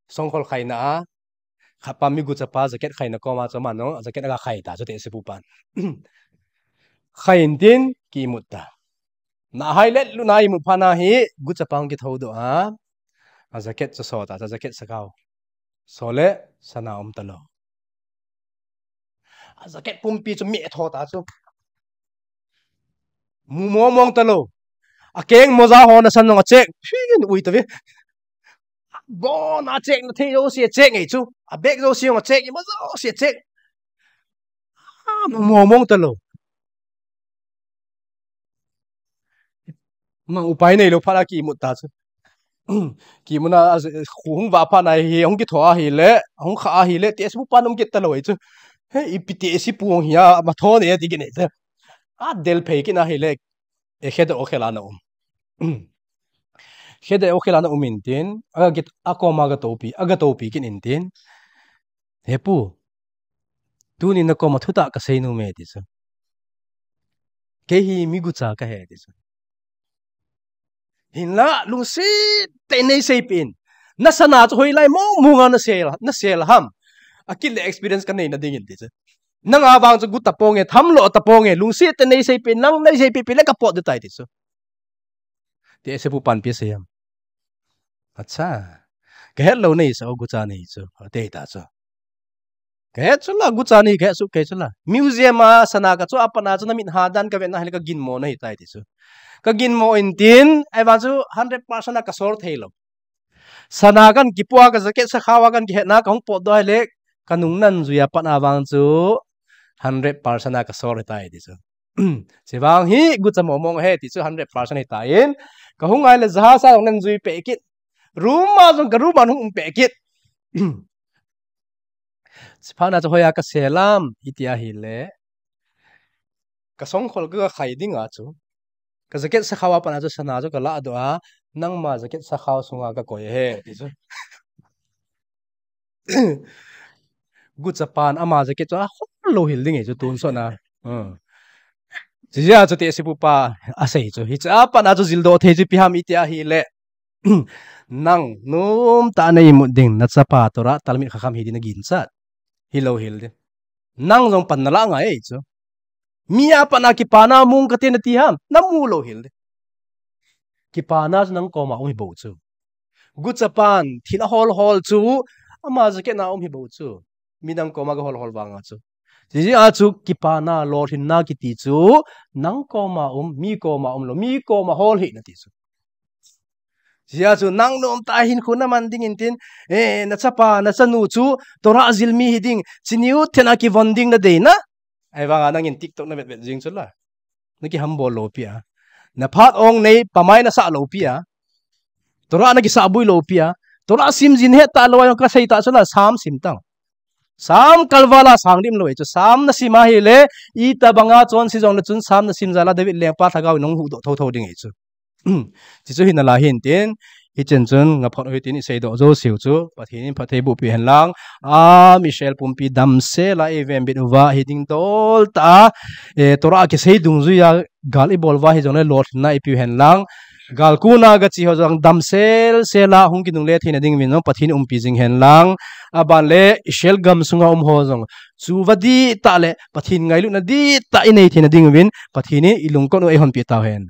songkhol khai na a, khat pa mi gucha pa jacket khai na koma chu aman jong a jacket aga khai ta chu tehsepu pan. Khai in tin, kimut ta. Na hai let lu na imut phat na hi, gucha pa hung kitho doh a, a jacket chu so ta, a jacket sakhao. So le, sana um ta lou. A jacket pumpi chu mi tho ta chu. Mu mong mong ta lou. A keng moja ho na san jong a check. Phin ui ta ve. Bon a check na thei jouse check ngei chu. A bag jouse jong a check, ima jouse check. A, mu mong mong ta lou. Ma upai nei lou phat a kimut ta chu. Kimut na, a, khu hung va phat na hi, hung kitho a hile, hung kha a hile, tehsepu pan um kit ta lou chu. He, ipi tehsepu hung hi a, ma tho ne ti kit ne chu. A del phei kit na hile, e khe de o khe la na um. Khe de o khe la na um in tin, a koma ga topi, aga topi kit in tin. He pu, tuni na koma thutah kasei nom e ti chu. Kei hi mi gucha kahi ti chu. Hinla, lungset tah in nei seipeh in. Na sana chu hoilai mong mong a na sel, na sel ham. A kile experience kanei na ding in ti chu. Nanga vang chu gu tapong e, tham lo tapong e, lungset tah in nei seipeh in, nang nei seipeh peh le ka pot ding tai ti chu. Tehsepu pan ipi asei ham. Acha. Kahet lou nei sa o gucha nei chu. Ati ta chu. Kahet chu la, gucha nei kahet chu, kahet chu la. Museum a sana ka chu apat na chu na mit ha dan ka vet na hile ka ginmo na hi tai ti chu. Ka ginmo in tin, ahivang chu hundred percent a ka sor thei lou. Sana kan kipoh a ka jacket sakhao a kan kihet na ka hung pot doh hile, ka nung nan jui a pat na vang chu hundred percent a ka sor hi tai ti chu. Chuvang hi gucha mong mong ahi ti chu hundred percent hi tai in. Ka hung ngai le jahas a jong nan jui peh kit. Room a jong ka room a hung um peh kit. Chuphat na chu hoiya ka sel ham, iti ahile. Ka songkhol ka khai ding a chu. Ka jacket sakhao a pat na chu sana chu ka la doh a, nangma jacket sakhao sunga ka koi ahi, ti chu. Gucha pan ama jacket chu ahol lou hil ding e chu tonsot na. Hmm. Chujeh a chu tehsepu pa asei chu. Hiche a pat na chu jildoh thei chu ipi ham iti ahile. Nang nomtah a na imut ding, na chapa Torah talmid chacham hi ding na ginchat. Hilou hil ding. Nang jong pan na la ngai e chu. Mi a pat na kipana mong kate nati ham, na mu lou hil ding. Kipana chu nang koma um hi bou chu. Gucha pan thil ahol hol chu, ama jacket na um hi bou chu. Midang koma ga hol hol vang a chu. Chujeh a chu kipana, lolhinna kiti chu, nang koma um, mi koma um lou, mi koma hol hih in ati chu. Chujeh a chu nang nomtah a hinkho na man ding in tin, eh, na chapa, na chanu chu, Torah jil mi hi ding, chini u thena kivon ding na dei na. Ahivang a nangin TikTok na vet vet jing chu la. Na kihambol lou pi a. Na phat ong nei, pamai na sah lou pi a. Torah na kisah bui lou pi a. Torah sim jin het ta lou a jong ka sei ta chu la, Sam sim tang. Sam kalval a sang dim lou e chu. Sam na sim ahile, itobang a chonse jong le chun Sam na sim jal a David lengpa lhagao in hung huhdoh thotho ding e chu. Chuchu hi na la hin tin, hichen chun, nga phat u hi tin, i seidoh jouse u chu, Pathen in phatthei boh peh hen lang, a, Israel pumpi damsel a, i venbit uva, hi ding dol ta, e, Torah a kisei dungjui a, gal i bol uva, hi jong le lolhinna i piu hen lang, gal kuna ga chi ho jong damsel sel a, hung kinungle theina ding uvin jong, Pathen umpi jing hen lang, aban le, Israel gam sunga um ho jong, chu va di ta le, Pathen ngailutna di ta i nei theina ding uvin, Pathen in i lungkot u ei honpi tau hen.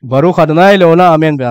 Baruch Adonai leolam, amen.